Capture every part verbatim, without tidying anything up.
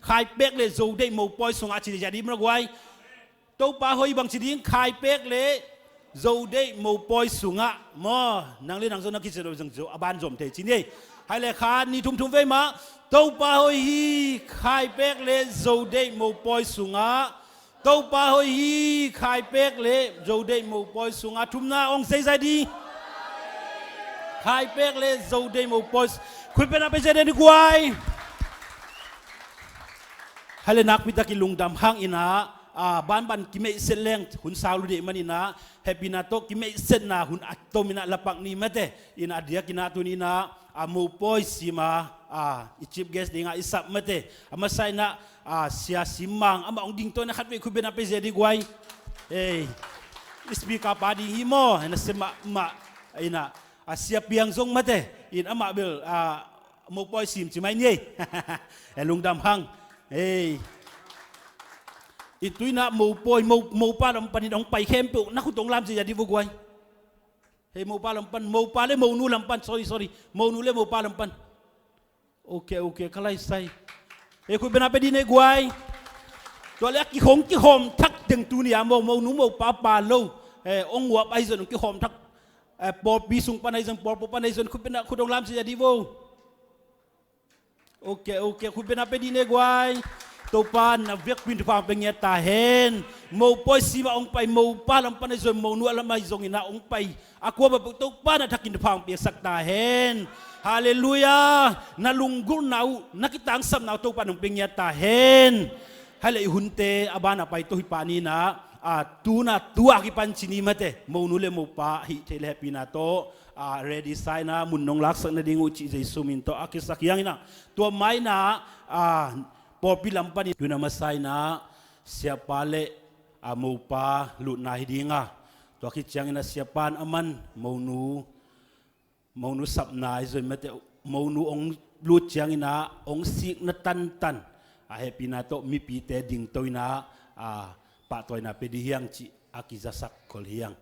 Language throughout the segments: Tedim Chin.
Khaipek le Zodeih mopawi sungah ci ding, ci ding maw guai. Topa hoih bang ci ding, Khaipek le Zodeih mopawi sungah maw. Nang le nang zong na kician lo zong zo a ban zom thei ci ni. Hai le khat nih thum thum vei mah. Topa hoih hi, Khaipek le Zodeih mopawi sungah. Topa hoih hi, Khaipek le Zodeih mopawi sungah. Thumna ong zeizai ding. Khaipek le Zodeih mopawi. Khutbetna pia zeizai ding guai. Hai le nakpi takin lungdam hang inah, a, banban kimeihset leng hun sau lua ding maninah, hehpihna tawh kimeihsetna hun a tominah lapak ni mate, inah a diakinah tuninah, a, mopawi sima, a, i chief guest dingah i sap mate, a masa inah, a, Sia Sim Mang, amah ong dingto inah khatvei khutbetna pia zeizai ding guai. Ei, speaker pa ding hi maw, inah sema mah, inah, a, Sia Piang zong mate, in amah bel, a, mopawi sim ci mai ni ei. E lungdam hang. Ei. I tuinah mopawi, mo, mopa lam panin ong pai khempeuh, na khut ong lam zeizai ding vo guai. Hei, mopa lam pan, mopa le monu lam pan, sorry, sorry. Monu le mopa lam pan. Ok, ok, ka lai sai. Hei, khutbetna pia ding ei guai. Tua le a kihong kihawm thak teng tuni a maw, monu mopa pa lo. Eh, ong uap ahi zong kihawm thak. Eh, pawlpi sung pan ahi zong, pawlpi pan ahi zong, khutbetna, khut ong lam zeizai ding vo. Ok, ok, khutbetna pia ding ei guai. Topa na vekpi in thupha pia ngiat ta hen. Mopawi sima ong pai, mopa lam pan ahi zong, monu a lam ahi zong inah ong pai. A kua bang Topa na thakin thupha piasak ta hen. Halleluiah. Na lunggulhna uh, na kitangsapna uh Topa nong pia ngiat ta hen. Hai le i hunte a banah pai to hi pah ninah, a, tuna tua kipan ci ni mate, monu le mopa hih theih le hehpihna tawh, a, ready sa inah mun nong laksak nading uh cih Jesu min tawh a kisak hiang inah. Tua ma inah, a, pawlpi lam panin tuna masa inah siapa le, a, mopa lutna hi dinga. Tua khit ciangin a siapa in a man monu, monu sapna i zon mate, monu ong lut ciangin ah ong sikna tantan a hehpihna tawh mipite dingto in ah, a, pahtawina pia ding hiang cih a kizasak khol hiang.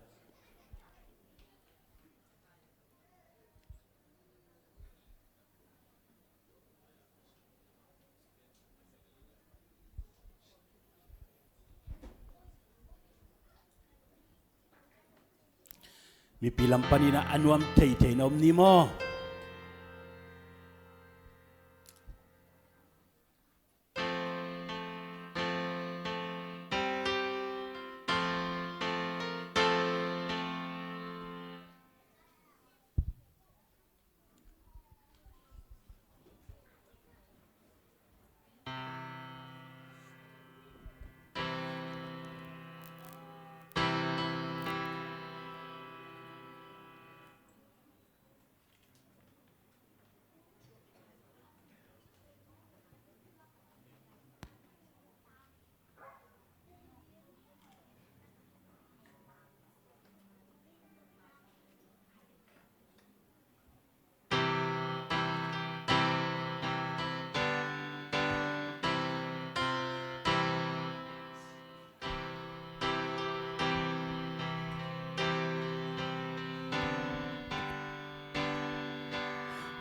Mipi lam panin ah a nuam theithei na om ni maw?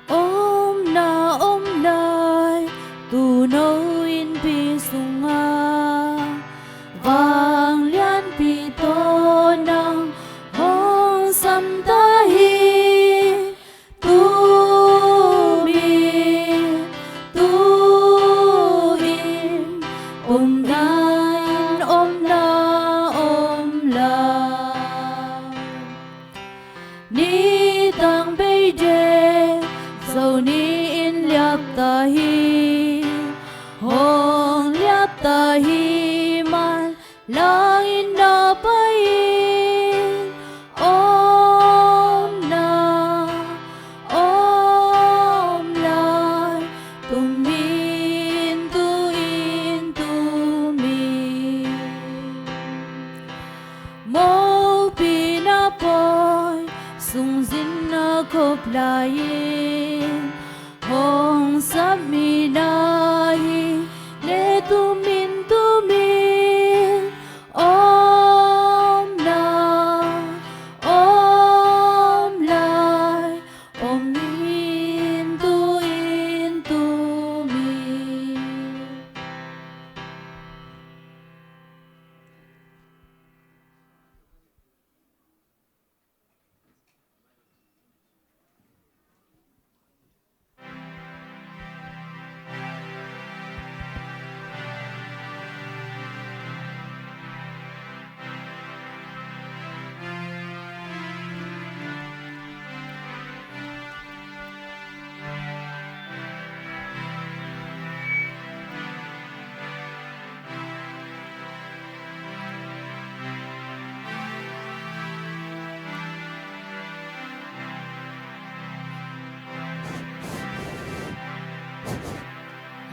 Omna om lai tuuno innpi sungah vanglianpi tawh nang hong sam ta hi. Tumi tu-in om in omna om lai. Nitang beide zo ni-in liapta hi, hong liapta hi man langin na pai-in omna om lai, tumin tu-in tumi. Mopi na pawi sungzin na khop lai-in hong sap mi na hi leh tumin tum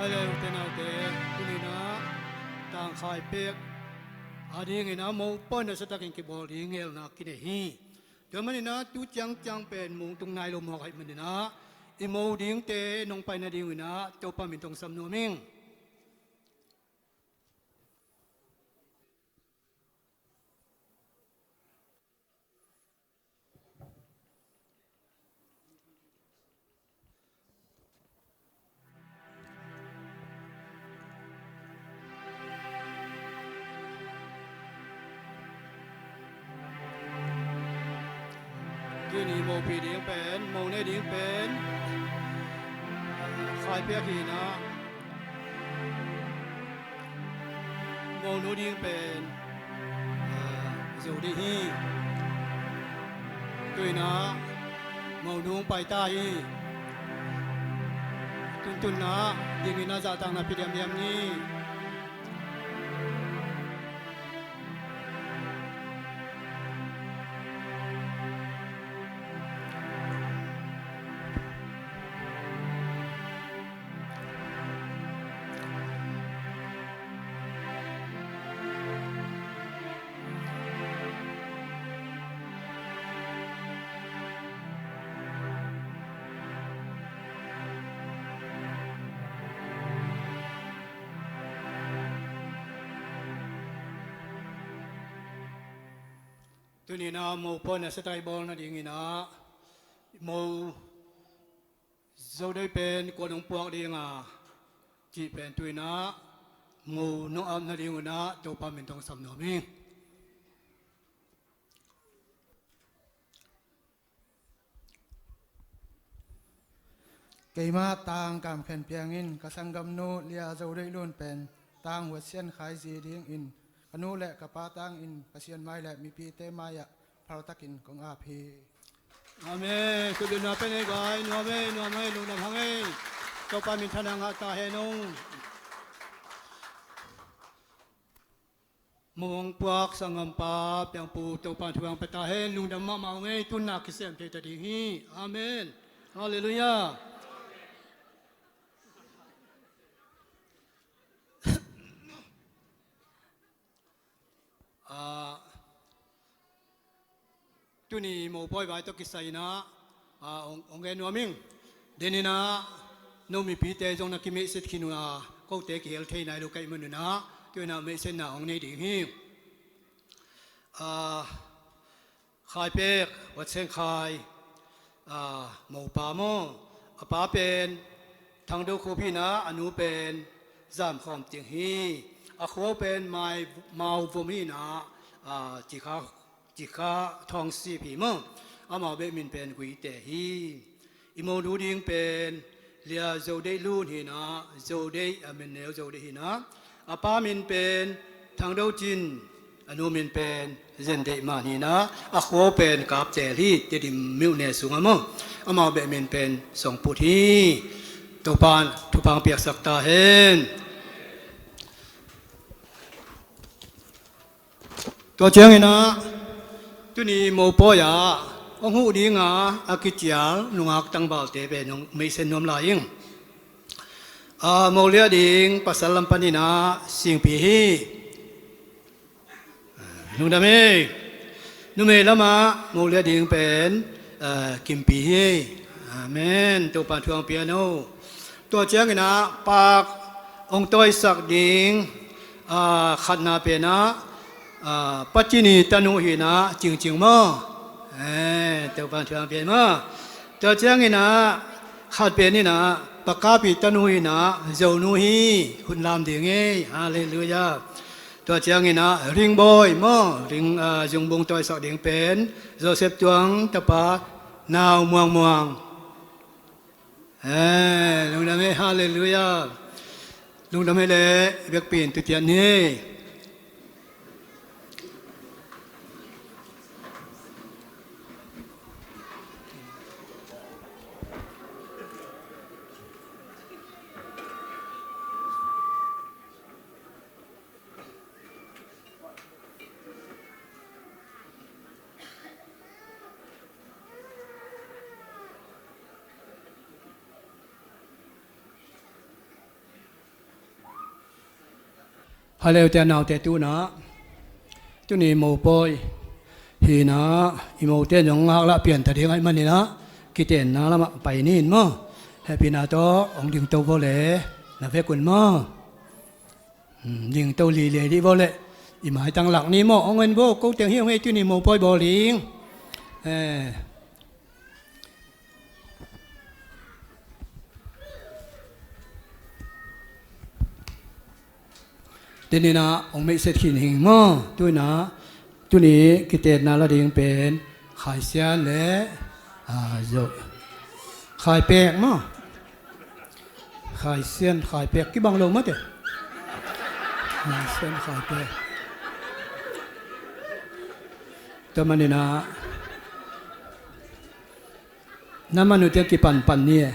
Ute naute, tuni-in ah tangkhai pek adingin ah mopawi nasatakin kibawl ding ngelna kinei hi. Tua manin ah tu ciangciang pen mong tung nai lo mawk ahih manin ah i mo dingte nong pai nadingin ah Topa min tawh sam nuam ing. Tuni mopih ding pen, mo ne ding pen Khaipiak hi-in ah, monu ding pen Zo ding hi. Tu-in ah monu hong paita hi. Tuntunna dingin ah zahtakna pia diamdiam ni. Tuni-in ah mopawi nasatakin bawl nadingin ah mo Zo ding pen kua hong puak ding a cih pen tu-in ah mo nong ap nadingun ah Topa min tawh sam nuam ing. Keimah tang kamkhen piangin ka sanggamnu Lia Zo Deih Lun pen tang huaisian khai zi dingin ka nu le ka pa tangin Pasian mai le mipite mai-ah phaltakin kong ap hi. Amen. Kudun na pen ei gai, nuam ei, nuam ei, lungdam hang ei. Topa min thang a ngah ta hen o. Mo hong puak sanggampa piangpu Topa thu hong pia ta hen, lungdam mahmah ung ei, tu-in ah kisem thei ta ding hi. Amen. Halleluiah. Ah, tuni mopawi vai tawh kisai-in ah, ah, hong, hong gen nuam ing. Denin ah no mipite zong na kimeihset khin uh a, kote kihel thei nai lo ka hih manun ah tu-in ah meihsetna hong nei ding hi. Ah, Khaipek, Wat Seng Khai, ah, mopa maw? A pa pen Thangdo Khup hi-in ah, a nu pen Zam Khawm Ting hi. A khua uh pen Mai, Mau Vom hi-in ah, ah, Cikha, Cikha Thawngsip hi maw? Amau beh min pen Guite hi. I monu ding pen Lia Zo Deih Lun hi-in ah, Zo Deih, a min neu Zo Deih hi-in ah, a pa min pen Thang Do Cin, a nu min pen Zen Deih Man hi-in ah, a khua uh pen Kaptel hi, Tedim myone sungah maw. Amau beh min pen Song Put hi. Topa'n thupha hong piaksak ta hen. Tua ciangin ah tuni mopawi ah hong huh ding a, a kicial nungak tangvalte pen hong meihset nuam lai ing. Ah, mo liah ding pasal lam panin ah Singpi hi. Lungdam hi. Numei lamah mo liah ding pen, ah, Kimpi hi. Amen. Topa'n thu hong pia hen o. Tua ciangin ah pak hong tawisak ding, ah, khatna pen ah, ah, Pa Cin i tanu hi-in ah, Cingcing maw? Eh, Topa'n thu hong pia maw? Tua ciangin ah khat pen in ah Pa Kap i tanu hi-in ah, Zonu hi. Hun lam ding hi. Halleluiah. Tua ciangin ah Ringbawi maw? Ring, ah, Zungbung tawisak ding pen Joseph Tuang tapa Nau Muang Muang. Eh, lungdam hi, halleluiah. Lungdam hi leh, i biakpi in tu ciat ni. A leute a naute, tuni-in tuni mopawi hi-in, i mote in zong ngaklah pian ta ding ahih manin, kitenna lamah pai ni in maw. Hehpihna tawh hong dingto vua leh na vekun maw. Hmm, dingto lilei dih vua leh i maitang lak ni maw. Hong en vua, ko teng hi hong ei, tuni mopawi bawl ding. Eh. Tuni-in hong meihset khin hi ing maw. Tuni-in, tuni kitenna la ding pen Khai Sian le, ah, Zo, Khai Pek maw. Khai Sian, Khai Pek kibang lo mate. Khai Sian, Khai Pek. Tua manin na man uh teng kipanpan ni e.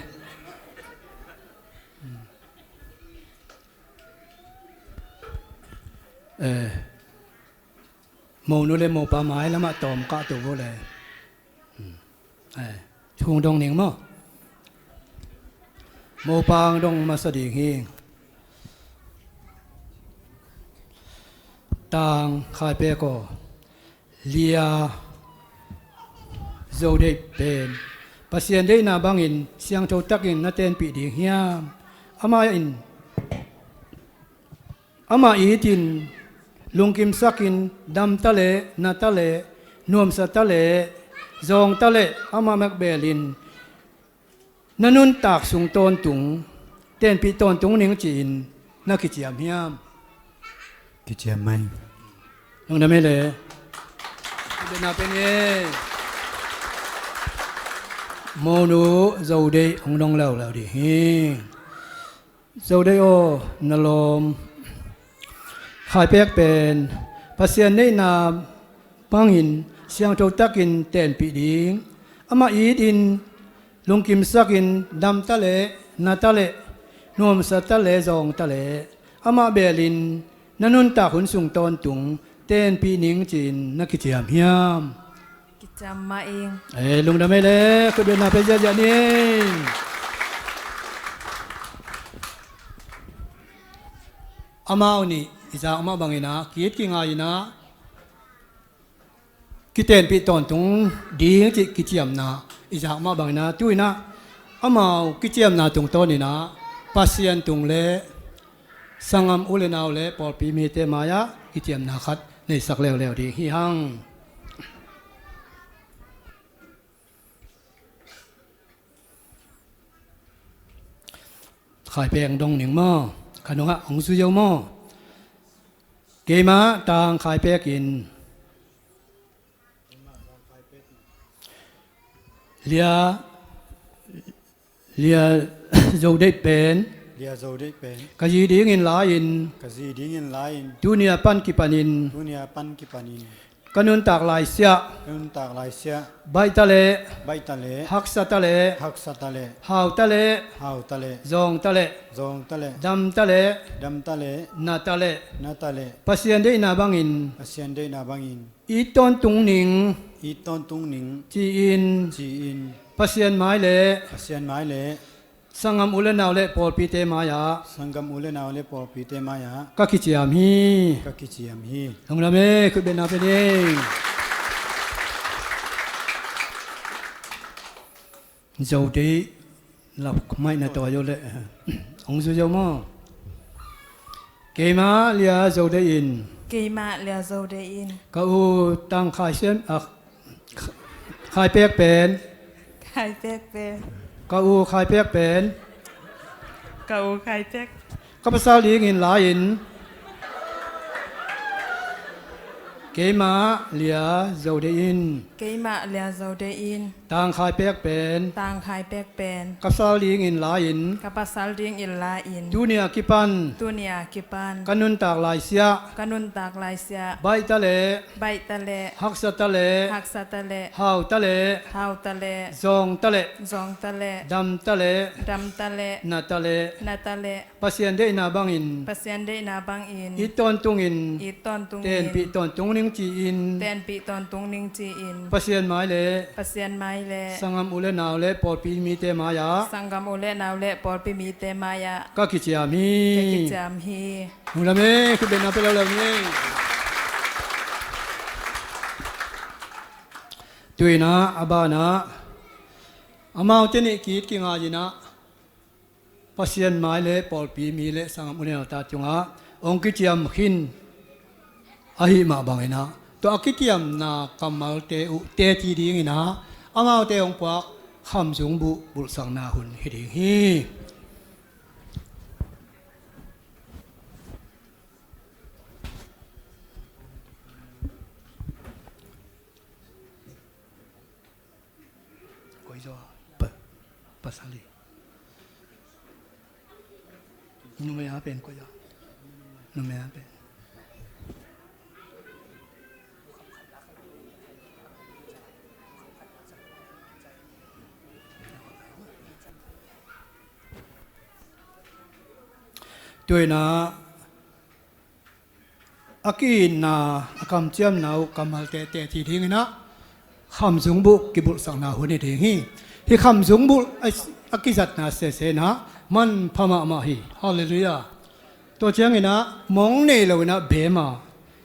Eh, monu le mopa mai lamah tawm kah to vua leh. Eh, thu dong ning maw. Mopa hong dong masa ding hi. Tang Khai Pek aw. Lia Zo Deih pen Pasian deihna bangin siangtho takin na tenpih ding hiam? Amah in, amah itin lungkimsakin dam ta leh, na ta leh, nuamsa ta leh, zawng ta leh, amah mak belin na nuntak sung tawntung, tenpih tawntung ning ci-in na kiciam hiam? Kiciam mai. Lungdam ei le. Kibetna pen ei. Monu Zo Deih hong dong leuleu ding hi. Zo Deih aw, na lawm. Khai Pek pen Pasian deihna bangin siangtho takin tenpih ding. Amah itin lungkimsakin dam ta leh, na ta leh, nuamsa ta leh, zawng ta leh, amah belin na nuntak hun sung tawntung tenpih ning ci-in na kiciam hiam? Kiciam mah ing. Eh, lungdam ei le, khutbetna pia ziahziah ni. Amau nih i zak mah bangin, ki-it kingai-in, kitenpih tawntung ding cih kiciamna i zak mah bangin, tu-in amau kiciamna tungtawnin Pasian tung le sanggam u le nau le pawlpi mite mai-ah kiciamna khat neisak leuleu ding hi hang. Khai Pek dong ning maw. Ka nungah hong zui zo maw. Keimah Tang Khai Pek in Lia, Lia Zo Deih pen Lia Zo Deih pen ka zi dingin la-in, ka zi dingin la-in, tuni a pan kipanin, tuni a pan kipanin, ka nuntak laisiah, ka nuntak laisiah, baih ta leh, baih ta leh, haksa ta leh, haksa ta leh, hau ta leh, hau ta leh, zawng ta leh, zawng ta leh, dam ta leh, dam ta leh, na ta leh, na ta leh, Pasian deihna bangin, Pasian deihna bangin, it tawntung ning, it tawntung ning, ci-in, ci-in, Pasian mai le, Pasian mai le, sanggam u le nau le pawlpite mai-ah, sanggam u le nau le pawlpite mai-ah, ka kiciam hi, ka kiciam hi. Lungdam ei, khutbetna pia ni. Zo Deih lak mai na tawi zo le, hong zui zo maw. Keimah Lia Zo Deih in, keimah Lia Zo Deih in, ka u Tang Khai Sian, ah, Khai Pek pen, Khai Pek pen, ka u Khai Pek pen, ka u Khai Pek, ka pasal dingin la-in, keimah Lia Zo Deih in, keimah Lia Zo Deih in, Tang Khai Pek pen, Tang Khai Pek pen, ka pasal dingin la-in, ka pasal dingin la-in, tuni a kipan, tuni a kipan, ka nuntak laisiah, ka nuntak laisiah, baih ta leh, baih ta leh, haksa ta leh, haksa ta leh, hau ta leh, hau ta leh, zawng ta leh, zawng ta leh, dam ta leh, dam ta leh, na ta leh, na ta leh, Pasian deihna bangin, Pasian deihna bangin, it tawntungin, it tawntungin, tenpih tawntung ning ci-in, tenpih tawntung ning ci-in, Pasian mai le, Pasian mai le sangam u le nau le pawlpi mite mai-ah, sangam u le nau le pawlpi mite mai-ah ka kiciam hi. Ka kiciam hi. Lungdam ei, khutbetna pia lo lo ni. Tu-in ah a banah amaute nih ki-it kingai-in ah Pasian mai le pawlpi mi le sangam u le nauta tungah hong kiciam khin ahih mah bangin ah, tua a kiciamna kammalte uh teci dingin ah amaute hong puak Kham Zungbuh bulhsakna hun hi ding hi. Koi zaw a, pa, pasal hi. Numei a pen koi zaw a. Numei a pen. Tu-in ah a ki-itna, a kamciamna uh kammalte teci dingin ah Kham Zungbuh kibulhsakna hun hi ding hi. Hih Kham Zungbuh a, a kizatna sese in ah manpha mahmah hi. Halleluiah. Tua ciangin ah mong nei lo-in ah beem a,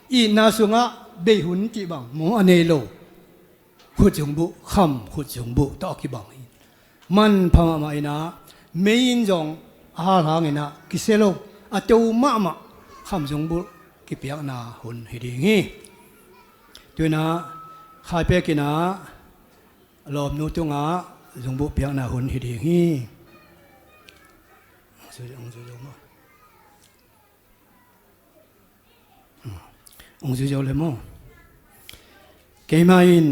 itna sungah bei hun cih bang mong a nei lo Khutzungbuh, Kham Khutzungbuh tawh a kibang hi. Manpha mahmah in ah, mei in zong a halhang in ah kisia lo, a to mahmah Kham Zungbuh kipiakna hun hi ding hi. Tu-in ah Khaipek in ah lawmnu tungah Zungbuh piakna hun hi ding hi. Hong zui zo maw? Keimah in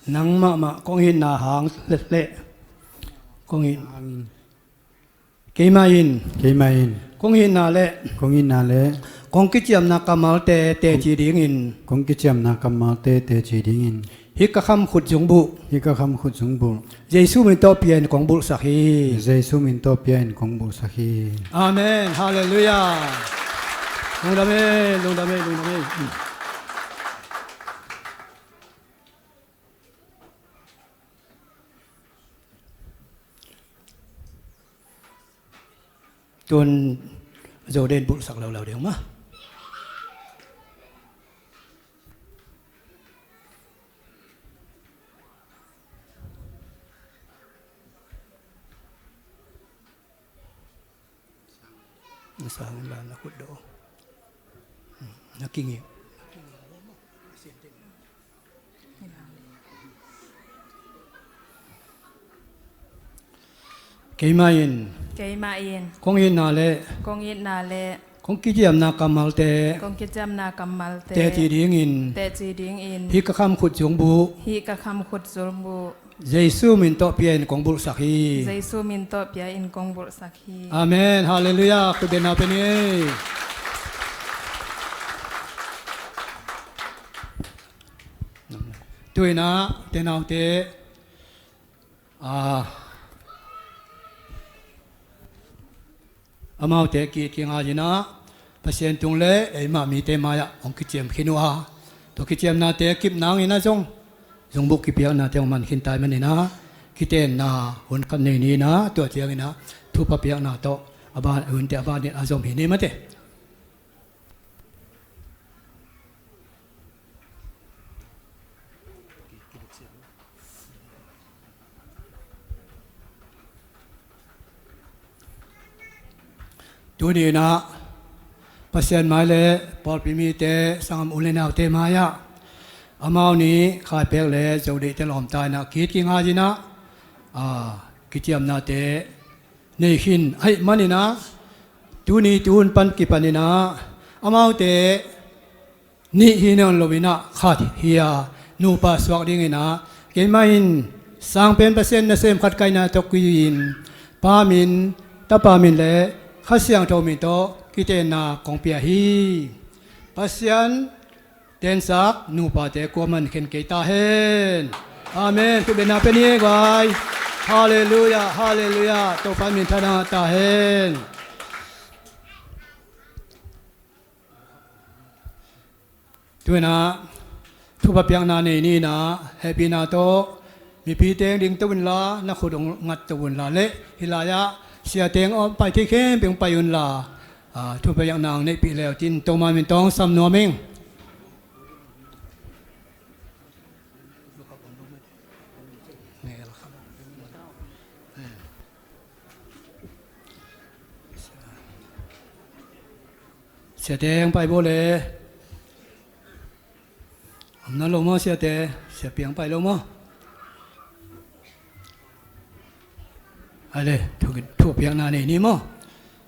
nangmah kong itna hang le, le kong it, keimah in, keimah in kong itna le, kong itna le kong kiciamna kammalte teci dingin, kong kiciamna kammalte teci dingin hih ka Kham Khutzungbuh, hih ka Kham Khutzungbuh Jesu min tawh pia-in kong bulhsak hi. Jesu min tawh pia-in kong bulhsak hi. Amen. Halleluiah. Lungdam ei, lungdam ei, lungdam ei. Tun Zo den bulhsak lo lo ding maw. Na sang in la na khut do. Na kingim. Keimah in, keimah in kong itna le, kong itna le kong kiciamna kammalte, kong kiciamna kammalte teci dingin, teci dingin hih ka Kham Khutzungbuh, hih ka Kham Khutzungbuh Jesu min tawh pia-in kong bulhsak hi. Jesu min tawh pia-in kong bulhsak hi. Amen. Halleluiah. Khutbetna pia ni. Tu-in ah tenaute, a, amaute ki-it kingai-in ah Pasian tung le eimah mite mai-ah hong kiciam khin uh a, tua kiciamnate kip nangin ah zong Zungbuh kipiaknate hong man khin ta ahih manin ah kitenna hun khat nei ni in ah, tua ciangin ah thupha piakna tawh a ban, hunte a ban in a zom hi ni mate. Tuni in ah Pasian mai le pawlpi mite, sangam u le naute mai-ah amau nih Khaipek le Zo deihte lawmta in ah ki-it kingai-in ah, a, kiciamnate nei khin ahih manin ah, tuni tu hun pan kipanin ah amaute nih hi nawn loin ah khat hi a, nupa suak dingin ah keimah in sangpen Pasian nasem khat kaihna tawh kizui-in Pa min, Tapa min le Kha Siangtho min tawh kitenna kong pia hi. Pasian tensak nupate kua man khen kei ta hen. Amen. Khutbetna pia ni ei guai. Halleluiah, halleluiah. Topa min thanang ta hen. Tu-in ah thupha piakna nei ni in ah hehpihna tawh Mipi teng ding to unla, na khut hong ngat to unla le, hih lai-ah sia teng a pai thei khempeuh hong pai unla, a, thupiakna hong neihpih leu tin, Topa min tawng sam nuam ing. Sia teng pai bo le. Om na lo maw siate? Sia piang pai lo maw? Hai le, thu, thupiakna nei ni maw?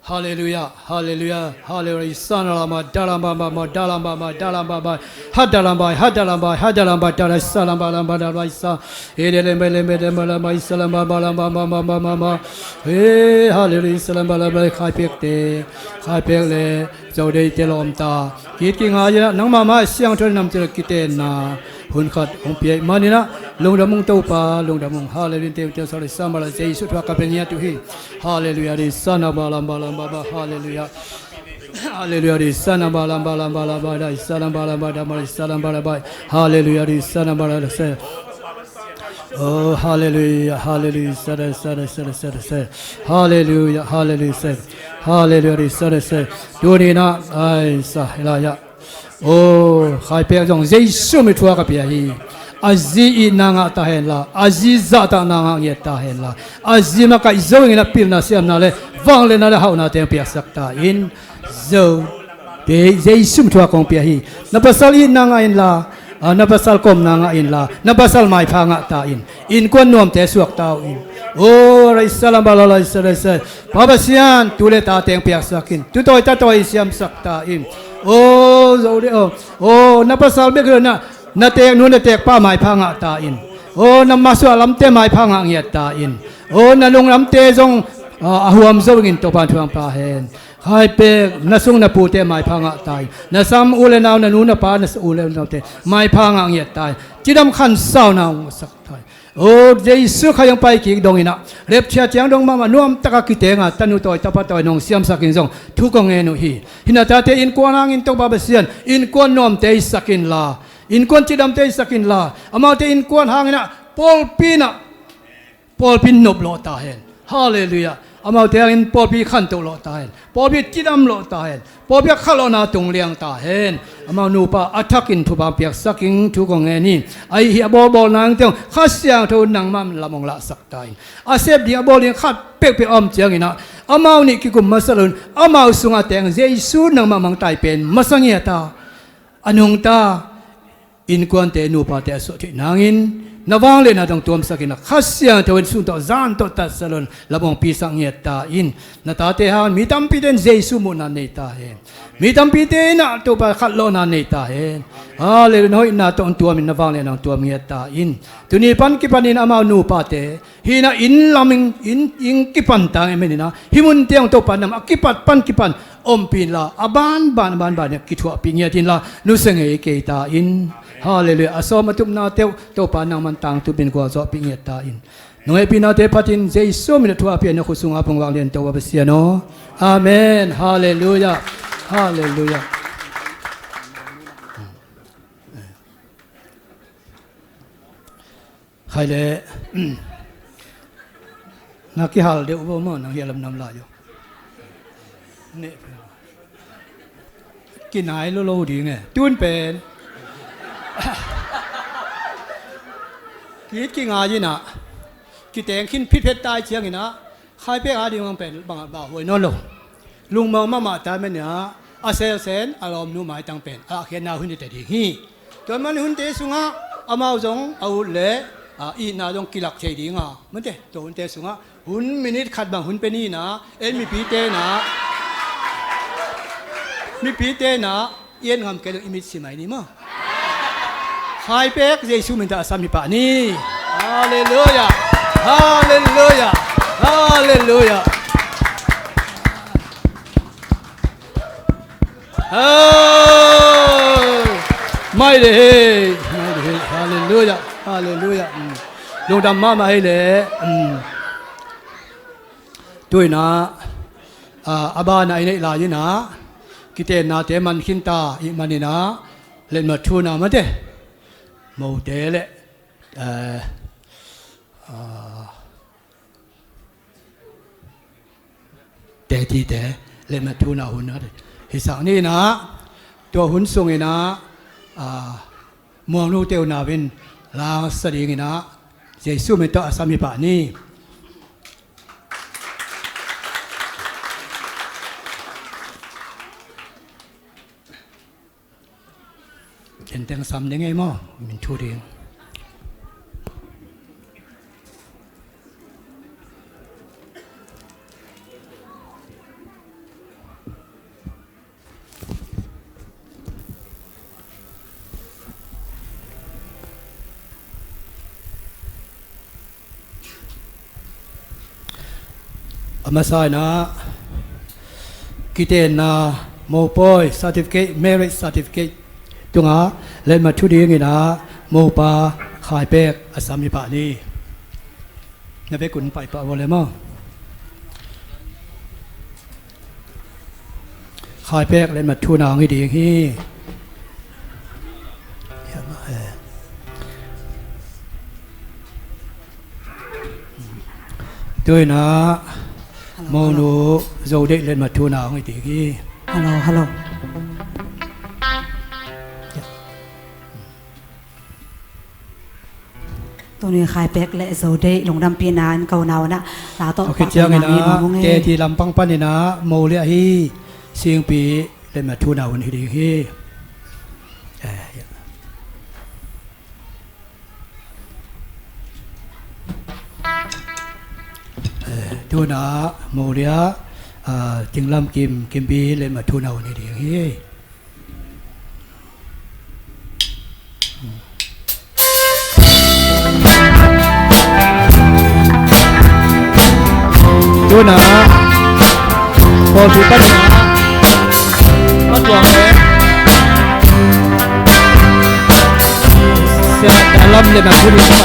Halleluiah, halleluiah, halleluiah. Sana lama, dalama, mama, dalama, ma, dalama, ma, hadalama, hadalama, hadalama, dala, salama, lama, lama, isa. He, de, lema, lema, lema, lama, isa, lama, ma, lama, ma, ma, ma, ma, ma. He, halleluiah, salama, lama, khai pek te, khai pek le. Zo dei te lawm ta. Kit kingai inah nangmah mah siangtho namcil kitenna hun khat hong pia ih maninah lungdam ung Topa, lungdam ung. Halleluiah. Teu teu sali samala Jesu thua ka pia ngiat uh hi. Halleluiah. Di sana bala bala bala. Halleluiah. Halleluiah. Di sana bala bala bala bala. Di sana bala bala bala. Di sana bala bala. Halleluiah. Di sana bala se. Oh, halleluiah, halleluiah, sada, sada, sada, sada, sada. Halleluiah, halleluiah, sada. Halleluiah, sada, sada. Tuni inah, ai, sa, hilaiah. Oh, khai pek zong Jesu min thuak a pia hi. A zi itna ngah ta henla, a zi zahtakna ngah ngiat ta henla, a zi makaih zo inginah pilna siamna le vangliatna le hauhna teng piaksak ta in. Zo. Te Jesu min thuak kong pia hi. Na pasal itna ngah inla, ah, na pasal komna ngah inla, na pasal maipha ngah ta in. Innkuan nuamte suak ta uh in. Oh, raisa lamba la, raisa, raisa. Pa Pasian, tu le ta teng piaksak in. Tu tawi ta tawi siamsak ta in. Oh, zo de, oh. Oh, na pasal bek lo na, na teek nu na teek pa maipha ngah ta in. Oh, na masuah lamte maipha ngah ngiat ta in. Oh, na lunglamte zong, ah, a huam zo ingin Topa thu hong pia hen. Khai pek, na sung na pute maipha ngah ta in. Na sam u le nau, na nu na pa, na sa u le naute maipha ngah ngiat ta in. Cidam khansauna hong sak ta in. Oh, Jesu khai hong pai kik dong inah, rapture ciang dong mahmah nuamtaka kitenga, tanu tawi tapa tawi nong siamsak in zong thu kong ngen uh hi. Hina tate innkuan hangin Topa Pasian, innkuan nuamte i sak inla, innkuan cidamte i sak inla, amaute innkuan hanginah pawlpi inah pawlpi nop lawh ta hen. Halleluiah. Amaute hangin pawlpi khantoh lawh ta hen. Pawlpi cidam lawh ta hen. Pawlpi a khalawhna tung liang ta hen. Amau nupa a thakin thupha piaksak in thu kong ngen hi. Ahi hi a bawlbawlna hang tiang Kha Siangtho nangmah lam hong lahsak ta in. A sep ding a bawl ding khat pekpek a om cianginah amau nih kikum masa loin amau sungah teng Jesu nangmah mangtai pen masa ngiat a, a nungta innkuante nupate a suah theih nangin na vangliatna dong tuamsak inah Kha Siangtho in sung tawh zan tawh tatsa loin lam hong pisak ngiat ta in. Na tate hangin mi tampite in Jesu muhna nei ta hen. Mi tampite inah Topa khatlawhna nei ta hen. Halleluiah. Na hoihna tawh hong tuamin na vangliatna hong tuam ngiat ta in. Tuni pan kipanin amau nupate hinah inn lam ing, inn, inn kipan tang emeninah hih munte hong Topa nam a kipat pan kipan ompih inla, a banban a banban inah kithuahpih ngiat inla nusia ngei kei ta in. Halleluiah. A sawm a tupna teuh Topa nangman tangtupin gualzawhpih ngiat ta in. Nong hehpihnate phatin Jesu min a thu a pia na khut sunga pungvak lian Topa Pasian aw. Amen. Halleluiah. Halleluiah. Khai le. Na kihal deuh bo maw, nang hialam nam lai uh. Neh. Kinai lo lo ding e. Tun pen. Kit kingai inah. Kiteng khin phitphet tai cianginah. Khai pek a ding bang pen bang a bah huai nawn lo. Lungmang mahmah ta menia a selsen a lawmnu maitang pen a khiatna hun hi ta ding hi. Tua man hunte sungah amau zong a ut le, a, itna zong kilak thei dinga, mate, tua hunte sungah hun minit khat bang hun pe ni inah, ei mipite inah, mipite inah i et ngam kei lo i mitsi mai ni maw? Khai pek Jesu min tawh a sam hi pah ni. Halleluiah. Halleluiah. Halleluiah. Mai le hei. Mai le hei. Halleluiah. Halleluiah. Mm. Lungdam mahmah hei le. Mm. Tu inah, a, a banah i neih lai inah kitennate man khinta ih maninah letmat thuna mate mote le, eh, Aa, te ti te, letmat thuna hun a hisak ni in ah, tua hun sung in ah, aa, muangnu te uh nau in la sa ding in ah, Jesu min tawh a sam hi pah ni. Kenteng sam ding ei maw, min thu ding. A masa in ah, kitenna mopawi certificate, marriage certificate tungah letmat thu ding in ah, mopa Khaipek a sam hi pah ni. Na vekun pai pah vua le maw. Khaipek letmat thuna hong hi ding hi. Tu in ah, hello, monu, hello. Zo Deih letmat thuna hong hi ding hi. Hello, hello. Tuni Khaipek le Zo Deih lungdampihna in ko nau in ah, la tawh. Ok, ciangin ah, te ti lampang panin ah, mo le ahi Singpi letmat thuna hun hi ding hi. Eh, ya. Eh, tu in ah, mo le ah, aa, Tinglam Kim, Kimpi letmat thuna hun hi ding hi. Tu in ah, pawlpi panin ah, patuang le Sia Lam letmat thu ding hi.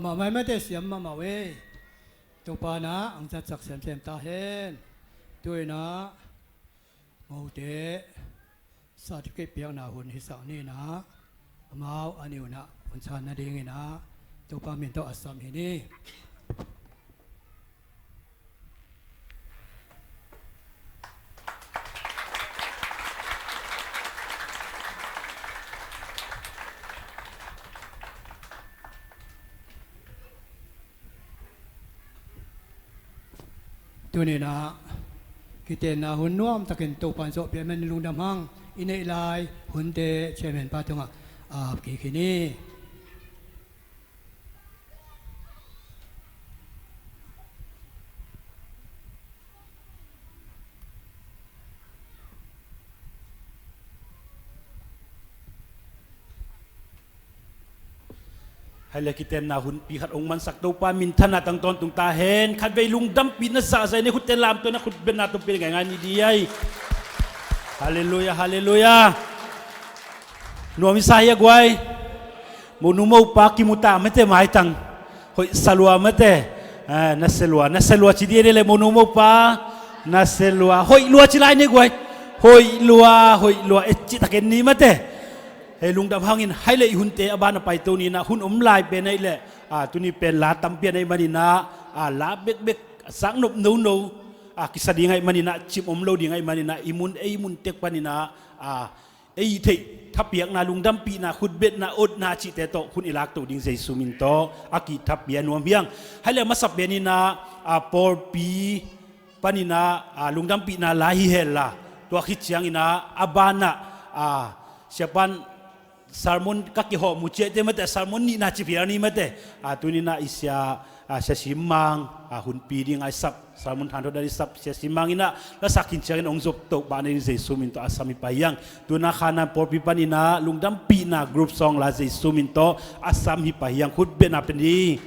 Mahmah mate, siam mahmah uh ei. Topa in ah ang zatsak semsem ta hen. Tu-in ah mote certificate piakna hun hisak ni in ah, amau a nih un ah hun san nadingin ah Topa min tawh a sam hi ni. Tuni in ah kitenna hun nuamtakin Topa in zawhpih ahih manin lungdam hang. I neih lai hunte chairman pa tungah a ap kik hi ni. Hale, kitenna hunpi khat hong mansak Topa minthanna tang tawntung ta hen. Khatvei lungdampih na zahzah in, khutte lamto na khutbetna tawh pia ngaingai ni di ai. Halleluiah, halleluiah. Nuam i sa hi a guai. Monu mopa kimu ta mate maitang. Hoih sa lua mate. Ah, nasia lua, nasia lua ci di le, monu mopa. Nasia lua, hoih lua ci lai ni guai. Hoih lua, hoih lua, et ci taken ni mate. Hei, lungdam hangin, hai le i hunte a ban a paito ni in ah, hun om lai pen ahih leh, ah, tuni pen la tampi a neih manin ah, ah, la bekbek a sak nop nono, ah, kisa ding ahih manin ah, cim om lo ding ahih manin ah, i mun, ei mun tek panin ah, ah, ei theih thapiakna, lungdampihna, khutbetna, otna cihte tawh hun i lakto ding Jesu min tawh a kithapiak nuam hi hang. Hai le a masa pen in ah, ah, pawlpi panin ah, ah, lungdampihna la hi hen la, tua khit ciangin ah, a ban ah, ah, siapan sermon ka kihawm uh ciahte mate, sermon nihna ci phial ni mate. Ah, tuni in ah i sia, ah, Sia Sim Mang, ah, hunpi ding a i sap, sermon thanthawt a i sap Sia Sim Mang in ah, la sak khin ciangin hong zop toh bang ding Jesu min tawh a sam hi pah hi hang. Tu in ah Khanan pawlpi panin ah lungdampihna group song la Jesu min tawh a sam hi pah hi hang, khutbetna pia ni.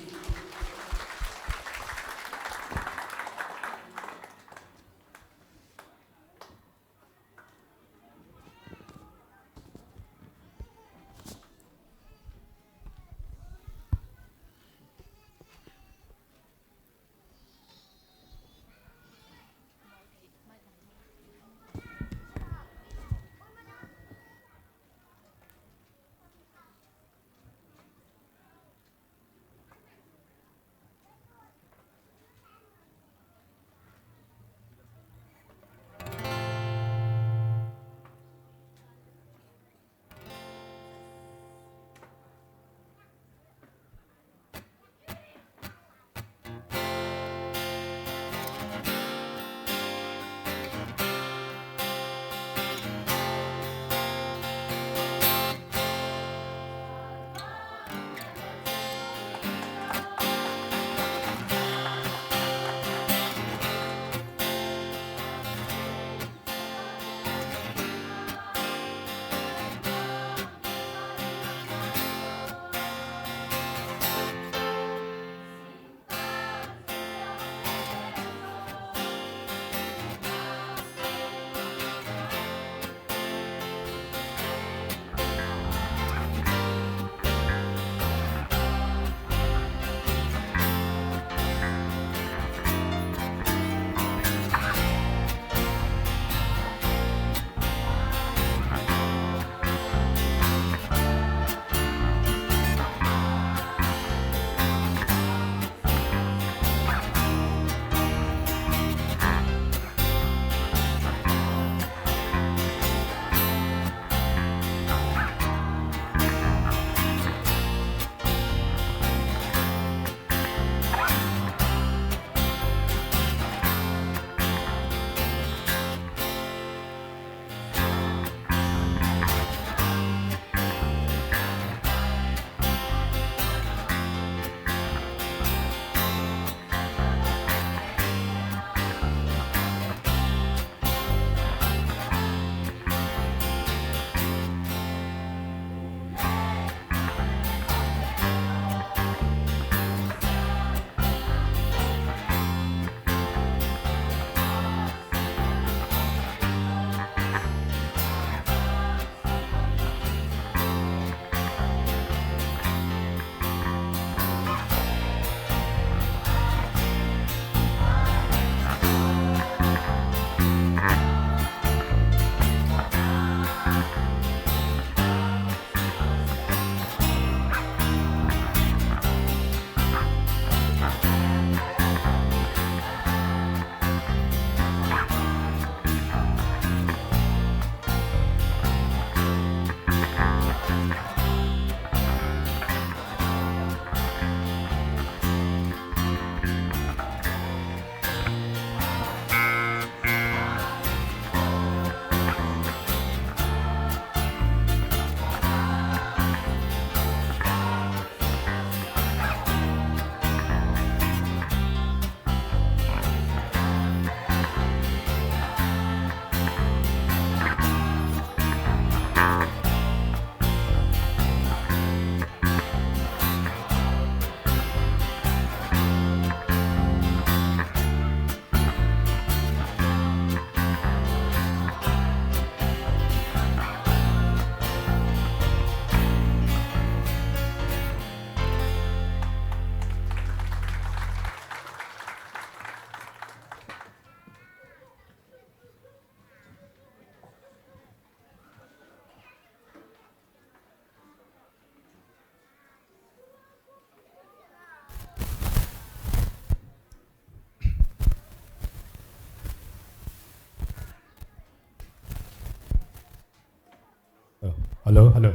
Hello, hello.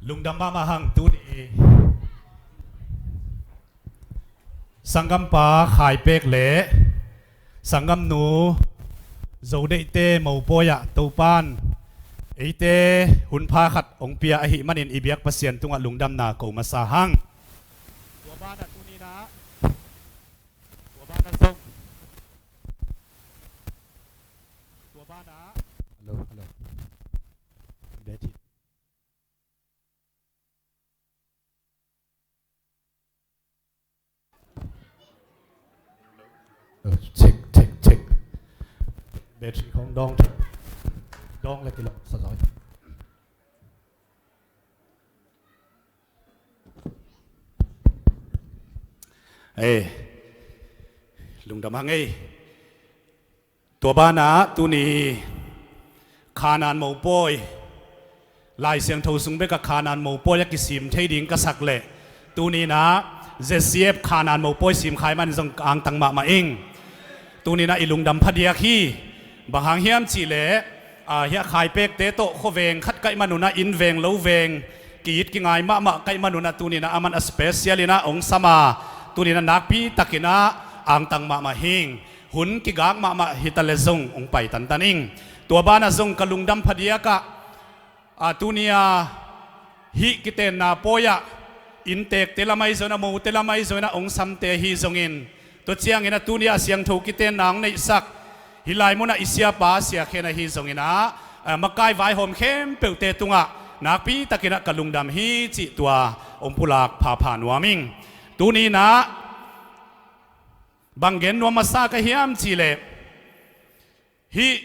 Lungdam mahmah hang. Tuni sanggampa Khai Pek le sanggamnu Zo Deihte mopawi ah Topan eite hunpha khat hong pia ahih manin i biak Pasian tungah lungdamna ko masa hang. Tua banah tuni-in ah, tua banah zong, tua banah. Hello, hello. Battery. Check, check, check. Battery khong dawng, dawng le kilawm sa zaw. Ei, lungdam hang ei. Tua banah tuni Khanan mopawi, Lai Siangtho sung bekah Khanan mopawi a kisim thei ding ka sak leh, tuni-in ah Z C F Khanan mopawi simkhai man zong ka angtang mahmah ing. Tuni-in ah i lungdam phadiak hi. Bang hang hiam cihleh, a, hiah Khai Pekte tawh khuaveng khat kaih manun ah, inn veng lo veng, ki-it kingai mahmah kaih manun ah, tuni-in ah aman a special in ah hong sam a, tuni-in ah nakpi takin ah angtang mahmah hing. Hun kigak mahmah hi ta leh zong hong pai tantan ing. Tua banah zong ka lungdam phadiak ah, a, tuni-a hih kitenna pawi ah innteekte lam ahi zongin ah, mote lam ahi zongin ah hong samte ahi zongin, tua ciangin ah tuni-a siangtho kitenna hong neihsak hih lai munah i siapa Sia Khen ahi zongin ah, a, makai vaihawm khempeuhte tungah nakpi takin ah ka lungdam hi cih tua hong pulak phapha nuam ing. Tuni-in ah bang gen nuam masa ka hiam cihleh, hih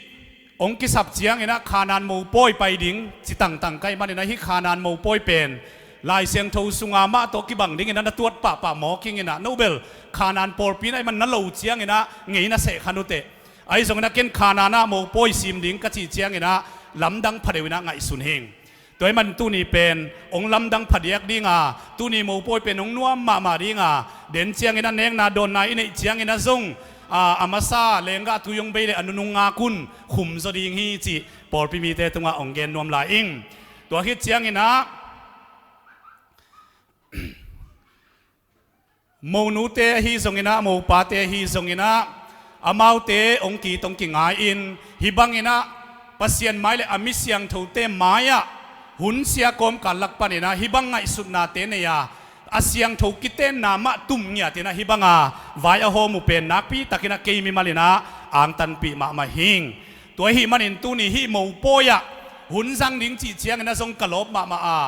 hong kisap ciangin ah Khanan mopawi pai ding ci tangtang ka hih manin ah, hih Khanan mopawi pen Lai Siangtho sunga mah tawh kibang dingin ah na tuat pahpah mawk ing in ah, no bel Khanan pawlpi na hih man na lo ciangin ah ngei na seh kha nuteh. Ahi zongin ah ken Khanan ah mopawi sim ding ka cih ciangin ah lamdang phadeuh in ah ngaihsun hing. Tua hih man tuni pen hong lamdang phadiak ding a, tuni mopawi pen hong nuam mahmah ding a, den ciangin ah nekna dawnna i neih ciangin ah zong, a, a masa lenggah tui hong bei leh a nunung ngak un khum zaw ding hi cih pawlpi mite tungah hong gen nuam lai ing. Tua khit ciangin ah monute ahi zongin ah, mopate ahi zongin ah, amaute hong ki-it hong kingai-in, hih bangin ah Pasian mai le a mi siangthote mai-ah hun sia kawmkal lak panin ah hih bang ngaihsutnate nei a, a siangtho kitenna mah tum ngiatin ah hih banga vai a hawm uh pen nakpi takin ah kei mimal in ah angtanpih mahmah hing. Tua ahih manin tuni hih mopawi ah hun zang ding cih ciangin ah zong ka lawp mahmah a,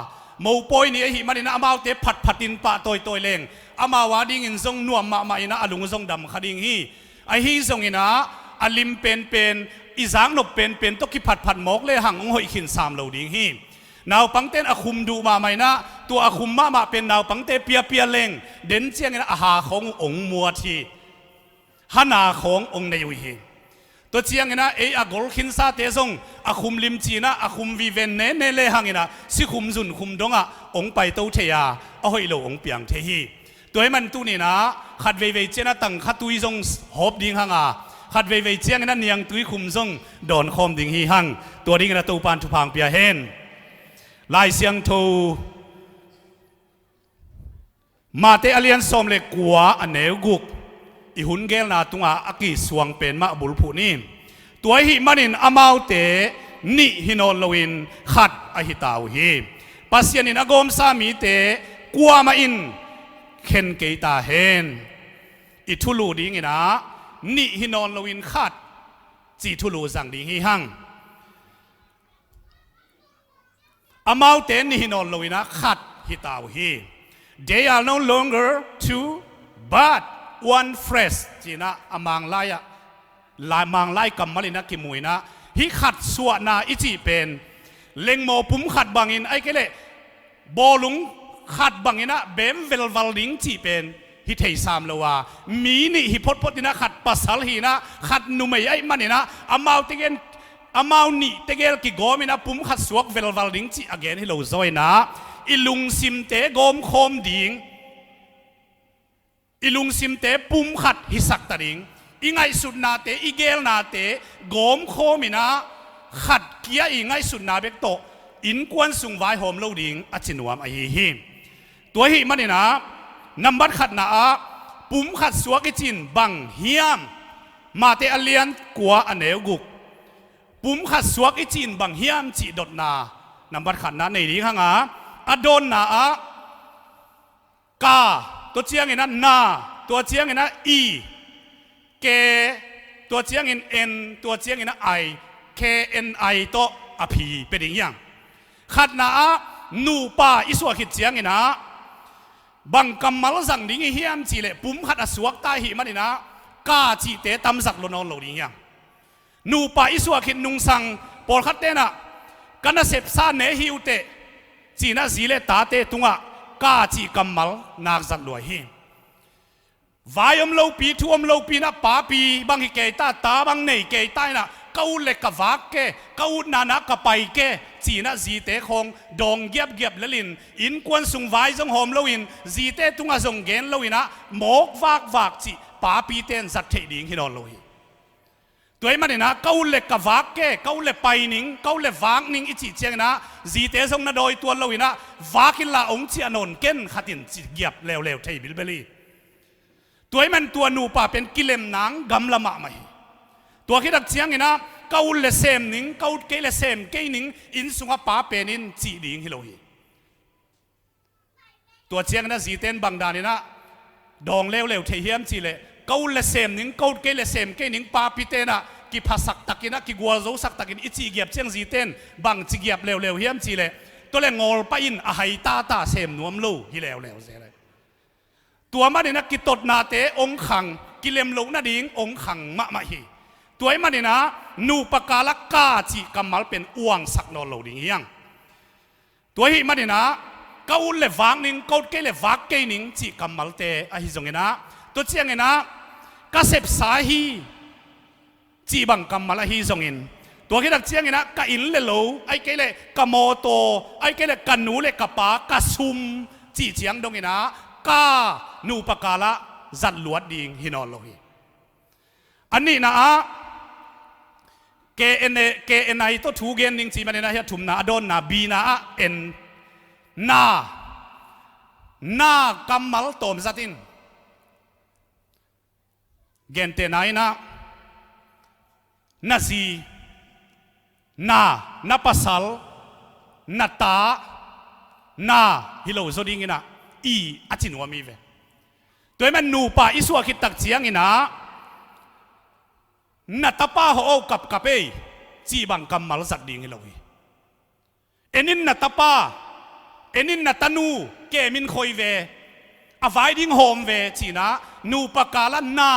mopawi ni ahih manin ah amaute phatphatin pah tawitawi leng amau a dingin zong nuam mahmah in ah a lung zong dam kha ding hi. Ahi zongin ah a lim penpen, i zaknop penpen tawh kiphatphat mawk lehang hong hoih khin sam lo ding hi. Naupangte in a khum duh mahmah in ah, tua a khum mahmah pen naupangte piapia leng den ciangin ah a ha khawng uh hong muat hi. Hana khawng hong nei uh hi. Tua ciangin ah ei a gol khinsate zong a khum limci in ah, a khum viven nene lehang in ah sikhum zunkhum dongah hong paito thei a, a hoih lo hong piang thei hi. Tua hih man tuni-in ah khat veivei ciangin ah tangkha tui zong hawp ding hang a, khat veivei ciangin ah niangtui khum zong dawnkhawm ding hi hang. Tua dingin ah Topan thupha hong pia hen. Lai Siangtho Mate a lian sawm le kua, a neu guk, i hun gelna tungah a kisuang pen mah bulphuh ni. Tua ahih manin amaute nih hi nawn loin khat ahi ta uh hi. Pasian in a gawmsa mite kuamah in khen kei ta hen. I thulu dingin ah nih hi nawn loin khat cih thulu zang ding hi hang. Amaute nih hi nawn loin ah khat hi ta uh hi. They are no longer two, but one flesh, ci-in ah a Manglai ah, la, Manglai kammal in ah kimu in ah, hih khat suahna i cih pen lengmaw pum khat bangin, ahih kei leh bawlung khat bangin ah beem velval ding cih pen hi thei sam lo a, mi nih hi photphot in ah, khat pasal hi in ah, khat numei ahih manin ah, amaute gen, amau nih tegel kigawm in ah pum khat suak velval ding cih a gen hi lo zaw in ah, i lungsimte gawmkhawm ding, i lungsimte pum khat hisak ta ding, i ngaihsutnate, i gelnate gawmkhawm in ah, khat kia i ngaihsutna bek tawh innkuan sung vaihawm lo ding a ci nuam ahi hi. Tua ahih maninah nambat khatna ah pum khat suak i cin bang hiam? Mate a lian kua a neu guk. Pum khat suak i cin bang hiam cih dotna nambat khatna nei ding hanga, a dawnna ah ka, tua ciangin a na, tua ciangin a i, ke, tua ciangin en, tua ciangin a ai, ke en ai tawh a phi pe ding hiang. Khatna ah nupa i suah khit ciangin ah bang kammal zang ding i hiam cihleh pum khat a suak ta ahih maninah ka cihte tamzat lo nawn lo ding hiang. Nupa i suah khit nungsang pawlkhat tenah ka nasepsa ne hi uh teh cinah zi le tate tungah ka cih kammal nakzat lua hi. Vai om lopi, thu om lopi inah papi bang hi kei ta, ta bang nei kei ta inah ka ut le ka vak ke, ka utna na ka pai ke cinah zite khawng dawng giapgiap lelin innkuan sung vai zong hawm loin zite tungah zong gen loinah mawk vakvak cih papi ten zat theih ding hi nawn lo hi. Tua ahih maninah ka ut le ka vak ke, ka ut le pai ning, ka ut le vak ning i cih cianginah zite zong na dawi tuan loinah vak inla ong ciah nawn ken khatin ci giap leuleu thei bilbel hi. Tua ahih man tua nupa pen kilem nang gamla mahmah hi. Tua khitak cianginah ka ut le sem ning, ka ut kei le sem kei ning, inn sungah pa pen in cih ding hi lo hi. Tua ciangin a zite in bang danin ah dawng leuleu thei hiam cihleh, ka ut le sem ning, ka ut kei le sem kei ning, papi te in ah kiphasak takin ah, kigualzosak takin i cih giap ciang zite in bang ci giap leuleu hiam cihleh, tua le ngawlpa in a hai tata sem nuam lo hi leuleu zel e. Tua manin ah kitotnate ong khang, kilem loh nading ong khang mahmah hi. Tua ahih manin ah nupa kal ah ka cih kammal pen uangsak nawn lo ding hi hang. Tua ahih manin ah ka ut le vak ning, ka ut kei le vak kei ning cih kammalte ahi zongin ah, tua ciangin ah ka sepsa hi cih bang kammal ahi zongin, tua khit tak ciangin ah ka inn le lo, ahih kei leh ka mawtaw, ahih kei leh ka nu le ka pa, ka sum cih ciang dongin ah ka nupa kal ah zat luat ding hi nawn lo hi. A nihna ah K N A, K N I tawh thu gen ding cih manin ah hi a thumna, a dawnna, B-na ah en, na, na kammal tawm zat in. Gentehna in ah na zi, na, na pasal, na ta, na hi lo zaw dingin ah i a ci nuam hi ve. Tua ahih man nupa i suah khit tak ciangin ah na tapa hawh o, kapkap ei cih bang kammal zat ding hi lo hi. En in na tapa, en in na tanu, kem in khoi ve, a vai ding hawm ve ci-in ah nupa kal ah na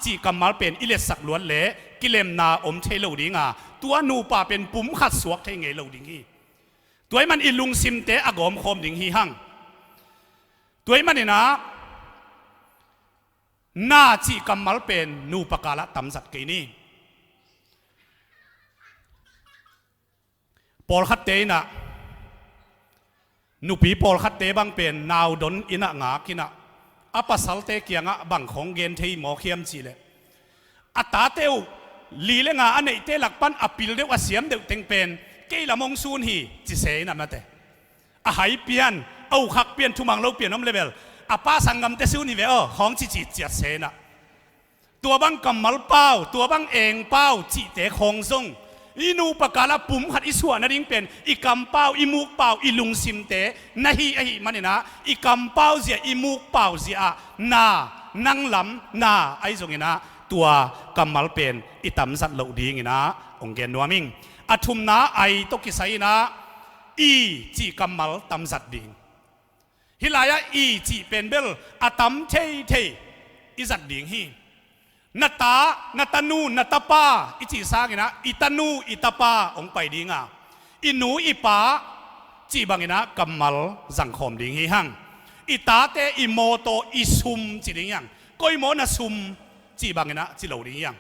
cih kammal pen i letsak luat leh kilemna om thei lo ding a, tua nupa pen pum khat suak thei ngei lo ding hi. Tua ahih man i lungsimte a gawmkhawm ding hi hang. Tua ahih manin ah na cih kammal pen nupa kal ah tamzat kei ni. Pawlkhatte in ah, nupi pawlkhatte bang pen nau don in ah ngak in ah, a pasalte kiangah bang khawng gen thei mawk hiam cihleh, a tate uh li le nga a neihte lak pan a pil deuh, a siam deuh teng pen kei lam hong sun hi ci se in ah mate. A hai pian, a ukhak pian, thumang lo pian om le bel a pa sanggamte sun hi ve aw khawng ci ci ciat se in ah, tua bang kammal pau, tua bang eng pau cihte khawng zong i nupa kal ah pum khat i suah nading pen i kampau, i mukpau, i lungsimte na hi ahih manin ah, i kampau zia, i mukpau zia ah na, nang lam na ahi zongin ah tua kammal pen i tamzat loh dingin ah hong gen nuam ing. A thumna ai tawh kisai in ah i cih kammal tamzat ding. Hih lai-ah i cih pen bel a tam theithei i zat ding hi. Na ta, na tanu, na tapa i cih sangin ah i tanu, i tapa hong pai ding a, i nu, i pa cih bangin ah kammal zangkhawm ding hi hang. I tate, i mawtaw, i sum ci ding hi hang. Koi maw na sum cih bangin ah ci lo ding hi hang.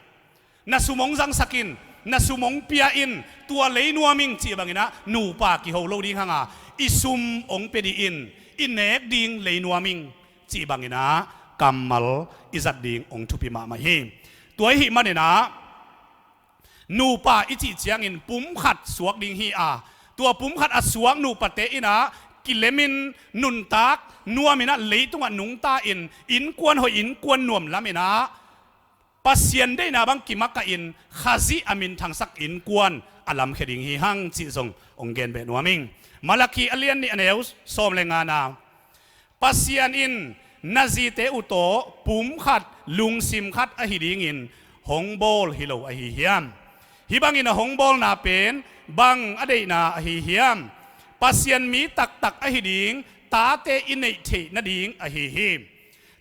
Na sum hong zangsak in, na sum hong pia in, tua lei nuam ing cih bangin ah nupa kiho lo ding hang a, i sum hong pia dih in, i nek ding lei nuam ing cih bangin ah kammal i zat ding hong thupi mahmah hi. Tua ahih manin ah nupa i cih ciangin pumkhat suak ding hi a, tua pumkhat a suak nupate in ah kilemin nuntak nuamin ah leitungah nungta in innkuan hoih innkuan nuam lamin ah Pasian deihna bang kimakahin Khazih a minthangsak innkuan a lamkhia ding hi hang cih zong hong gen beh nuam ing. Malakhi a lian nih a neu sawm le ngana, Pasian in na zite uh tawh pumkhat lungsim khat ahi dingin hong bawl hi lo ahi hiam? Hih bangin a hong bawlna pen bang a deihna ahi hiam? Pasian mi taktak ahi ding tate i neih theih nading ahi hi.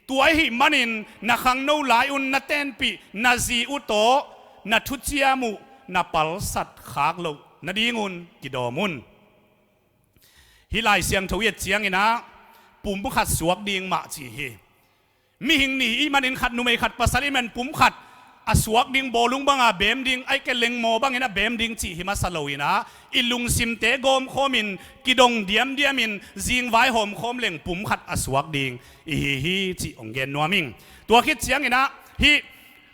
Tua ahih manin na khangno lai-un na tenpih na zi uh tawh na thuciam uh na palsat khak loh nadingun kidawm un. Hih Lai Siangtho i et ciangin ah pumkhat suak ding mah ci hi. Mihing nih i hih manin khat numei khat pasal i hih man pumkhat a suak ding bawlung banga beem ding, ahih kei leh lengmaw bangin a beem ding cih hi masa loin ah i lungsimte gawmkhawmin kidong diamdiamin zingvai hawmkhawm leng pumkhat a suak ding i hi hi cih hong gen nuam ing. Tua khit ciangin ah hih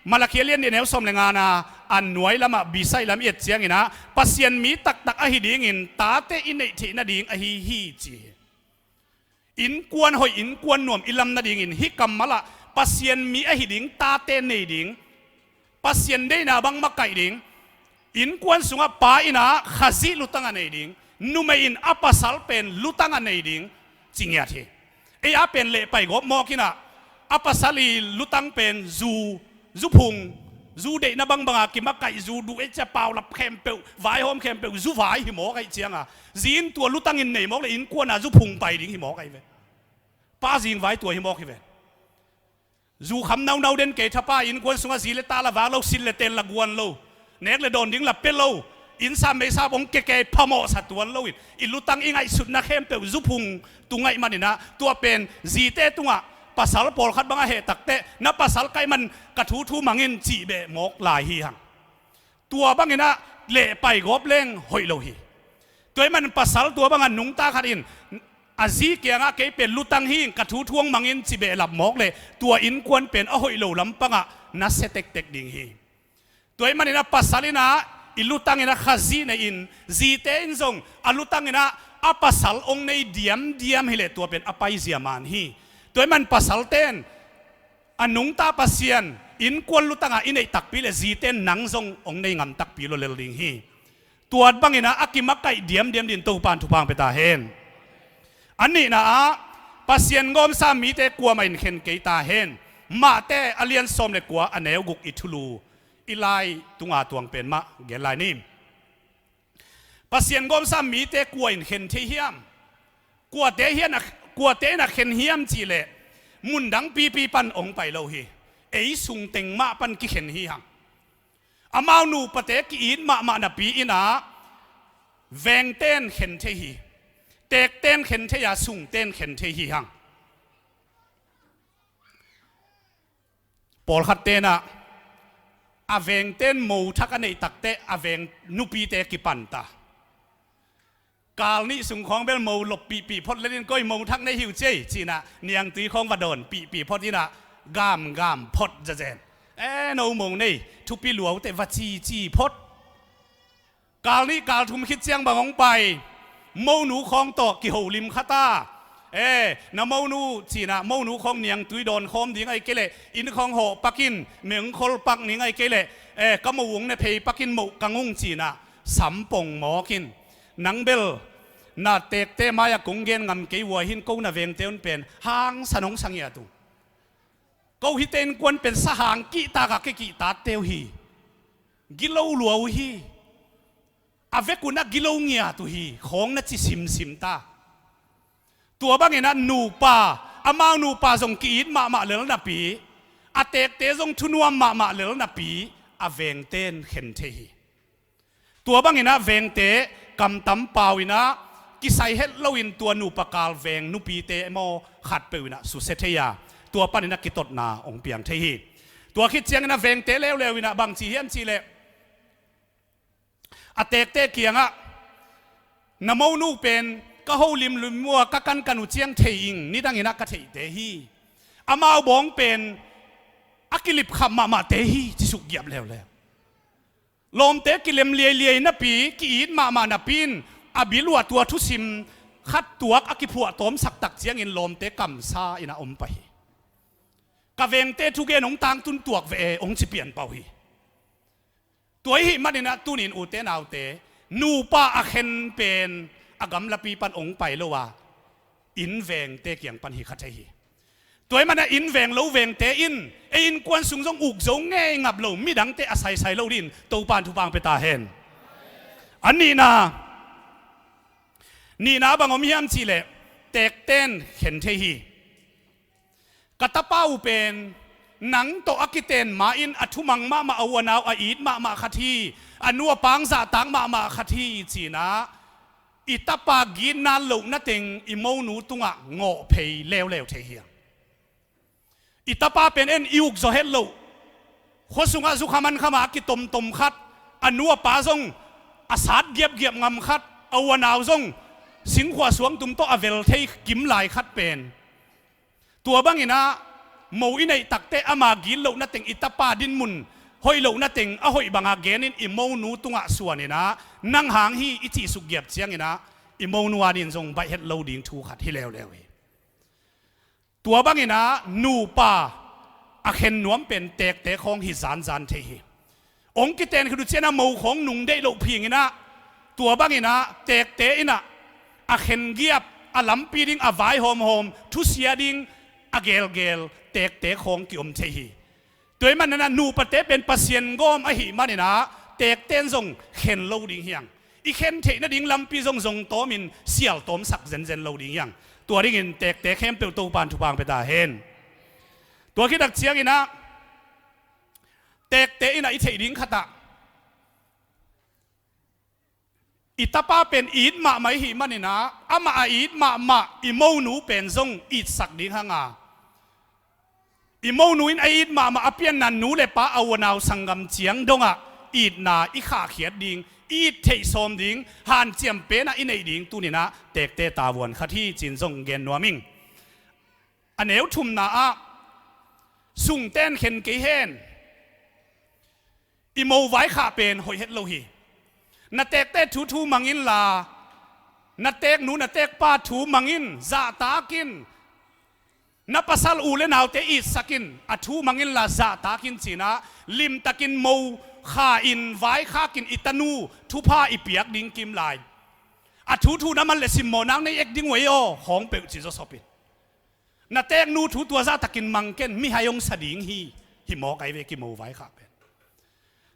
Malakhi a lian nih a neu sawm le ngana a nuai lamah bisai lam i et ciangin ah Pasian mi taktak ahi dingin tate i neih theih nading ahi hi ci hi. Innkuan hoih innkuan nuam i lam nadingin hih kammal ah Pasian mi ahi ding tate nei ding, Pasian deihna bang makaih ding, innkuan sungah pa in ah Khazih lutang a nei ding, numei in a pasal pen lutang a nei ding ci ngiat hi. Ei a pen lehpai gawp mawk in ah a pasal i lutang pen zu, zu phung, zu deihna bangbanga kimakaih zu duh ei cia paulap khempeuh, vaihawm khempeuh zu vai hi mawk ahih cianga zi in tua lutang in nei mawk le innkuana zu phung pai ding hi mawk ahi ve. Pa zingvai tua hi mawk hi ve. Zu kham naunau den kei thapa innkuan sungah zi le ta la vak lo, sin le tel la guan lo, nek le dawn ding la pia lo, innsam meisap hong kekei phamawhsa tuan loin i lutang i ngaihsutna khempeuh zu phung tu ngaih manin ah tua pen zite tungah pasal pawlkhat bangah heh takteh na pasal kaih man ka thu thu mangin cih beh mawk lai hi hang. Tua bangin ah lehpai gawp leng hoih lo hi. Tua ahih manin pasal tua bangah nungta khat in a zi kiangah kei pen lutang hi ing, ka thu thu hong mangin ci behlap mawk leh tua innkuan pen a hoih lo lampangah na sia tektek ding hi. Tua ahih manin ah pasal in ah i lutang in ah Khazih nei in zite in zong a lutang in ah a pasal hong nei diamdiam hileh tua pen a paizia man hi. Tua ahih manin pasalte in a nungta Pasian innkuan lutanga i neih takpi le zite in nang zong hong nei ngam takpi lo lel ding hi. Tua bangin ah a kimakaih diamdiam dingin Topan thupha hong pia ta hen. A nihna ah Pasian gawmsa mite kuamah in khen kei ta hen. Mate a lian sawm le kua a neu guk i thulu i lai tunga tuang pen mah gen lai ni. Pasian gawmsa mite kua in khen thei hiam? Kuate hian a, kuate in a khen hiam cihleh mundang pipi pan hong pai lo hi. Ei sungteng mah pan kikhen hi hang. Amau nupate ki-it mahmah napi in ah vengte in khen thei hi. Tekte in khen thei a, sungte in khen thei hi hang. Pawlkhatte in ah a vengte in mothak a neih takteh a veng nupite kipanta. Kal nih sung khawng bel mo lop pihpih phot lenin koi mothak nei hi uh ciai ci-in ah niangtui khawng va dawn pihpih phot in ah gamgam phot zazen. E, no mo nei thupi luaute va cici phot. Kal nih kal thum khit ciang bang hong pai, monu khawng tawh kiholim khat a. E, na monu ci-in ah monu khawng niangtui dawn khawm ding ahih kei leh inn khawng hawh pakin mengkhol pak ning ahih kei leh, e, ka mo ung ne phei pakin moh kang ung ci-in ah sampong mawk in. Nang bel na tekte mai-ah kong gen ngam kei uh a hin ko na vengte un pen hangsan hong sa ngiat uh. Ko hihte innkuan pen sahang kihtak a kei kihtatte uh hi. Gilo lua uh hi. A vek un a gilo ngiat uh hi khawng na ci simsim ta. Tua bangin ah nupa, amau nupa zong ki-it mahmah lel napi, a tekte zong thunuam mahmah lel napi a vengte in khen thei hi. Tua bangin ah vengte kamtam pau in ah kisai het loin tua nupa kal veng nupite maw khatpeuh in ah susia thei a, tua panin ah kitotna hong piang thei hi. Tua khit ciangin ah vengte leuleu in ah bang ci hiam cihleh a tekte kiangah na monu pen ka holim lim uh a ka kankan uh ciang thei ing, nidangin ah ka theihte hi. Amau bawng pen a kilipkhap mahmahte hi ci suk giap leuleu. Lawmte kilem liailiai napi, ki-it mahmah napi in a bil uh ah tua thusim khat tuak a kiphuahtawmsak tak ciangin lawmte kamsa in a om pah hi. Ka vengte thugen hong tangtun tuak ve e hong ci pian pah uh hi. Tua ahih manin ah tuni-in ute naute, nupa a khen pen a gamlapi pan hong pai lo a, inn vengte kiang pan hi kha thei hi. Tua ahih manin ah inn veng lo vengte in ei innkuan sung zong uk zo ngei ngap lo, midangte a saisai lo dingin Topa in thupha hong pia ta hen. A nihna, nihna bang om hiam cih leh, teekte in khen thei hi. Ka tapa uh pen nang tawh a kiten ma-in a thumang mahmah, a u a nau a it mahmah khat hi, a nu a pa hong zahtak mahmah khat hi ci-in ah i tapa gitna lohna teng i monu tungah ngawh phei leuleu thei hi hang. I tapa pen en i uk zaw het loh, khua sungah zukha mankham a kitomtom khat, a nu a pa zong a sat giapgiap ngam khat, a u a nau zong singkhuah suangtum tawh a vel thei kim lai khat pen, tua bangin ah mo i neih takteh ama gitlohna teng, i tapa dinmun hoih lohna teng a hoih banga genin i monu tungah suanin ah, nang hang hi i cih sukgiap ciangin ah i monu adingin zong baih het lo ding thu khat hi leuleu hi. Tua bangin ah nupa a khen nuam pen teekte khawng hi zanzan thei hi. Hong kiten khit uh ciangin ah mo khawng nungdeih loh phingin ah, tua bangin ah teekte in ah a khen giap, a lampi ding a vaihawmhawm, thusia ding a gelgel teekte khawng kiom thei hi. Tua ahih manin ah nupate pen Pasian gawm ahih manin ah teekte in zong khen lo ding hi hang. I khen theih nading lampi zong zongtawmin sialtawmsak zenzen lo ding hi hang. Tua dingin teekte khempeuh Topa in thupha hong pia ta hen. Tua khit tak ciangin ah teekte in ah i theih ding khat ah, i tapa pen it mahmah i hih manin ah, amah a it mahmah i monu pen zong itsak ding hang a, i monu in a it mahmah a pianna nu le pa, a u a nau, sanggam ciang dongah itna i khahkhiat ding, i it theih sawm ding, hanciam pen ah i neih ding tuni-in ah teekte tavuan khat hi ci-in zong gen nuam ing. A neu thumna ah, sungte in khen kei hen. I mo vaikhak pen hoih het lo hi. Na teekte thu thu mang inla, na teeknu na teekpa thu mang in, zahtak in, na pasal u le naute itsak in, a thu mang inla zahtak in ci-in ah, limtakin mo kha in, vaikhak in i tanu thupha i piak ding kim lai. A thu thu na man leh simmawhna nei ek ding uh ei aw, khawng peuh ci zawsop in. Na teeknu thu tua zahtakin mang ken, mihai hong sa ding hi, hi mawk ai ve, kimo vaikhak pen.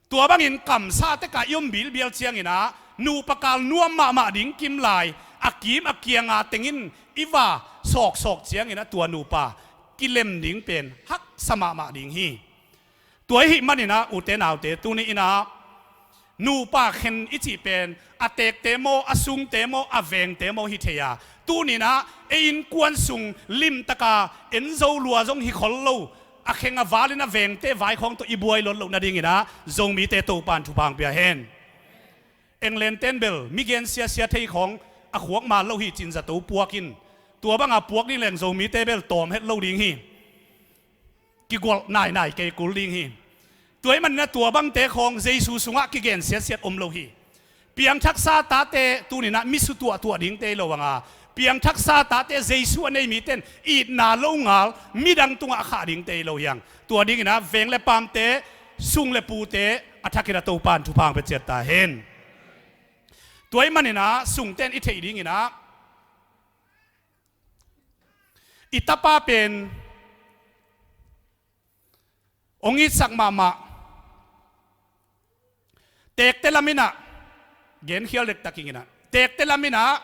Tua bangin kamsa tek a i om bilbial ciangin ah, nupa kal nuam mahmah ding kim lai, a kim a kianga tengin i va sawksawk ciangin ah tua nupa kilem ding pen haksa mahmah ding hi. Tua ahih manin ah ute naute, tuni-in ah nupa khen i cih pen a teekte maw, a sungte maw, a vengte maw hi thei a, tuni-in ah ei innkuan sung limtaka en zo lua zong hi khol lo, a kheng a valin a vengte vai khawng tawh i buai lawt loh nadingin ah Zomite Topa in thupha hong pia hen. England ten bel mi gen siasia thei khawng a khuak mal lo hi ci-in zato puak in, tua banga puak ding leng Zomite bel tawm het lo ding hi. Kigualh nainai kei kul ding hi. Tua ahih manin ah tua bangte khawng Jesu sungah kigen siatsiat om lo hi. Piangthaksa tate tuni-in ah mi sutuahtuah dingte hi lo hang a, piangthaksa tate, Jesu a nei mite in itna lo ngal midang tungah a khah dingte hi lo hi hang. Tua dingin ah veng le pamte, sung le pute a thakin ah Topa in thupha hong pia ciat ta hen. Tua ahih manin ah sungte in i theih dingin ah, i tapa pen hong itsak mahmah. Teekte lamin ah, genkhial dektak ing in ah, teekte lamin ah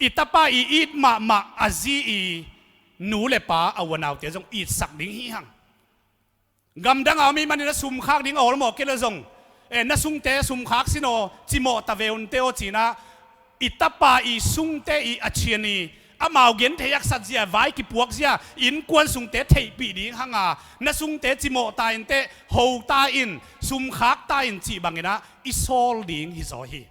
i tapa i it mahmah a zi i nu le pa, a u a naute zong itsak ding hi hang. Gamdang a om ahih manin a sumkhak ding a awlmawh kei leh zong, eh, na sungte sumkhak sin aw, cimawh ta ve unte aw ci-in ah, i tapa i sungte i a cian i, amau genthei haksat zia, vai kipuak zia, innkuan sungte theihpih ding hang a, na sungte cimawh ta inteh, ho ta in, sumkhak ta in cih bangin ah i sawl ding hi zaw hi.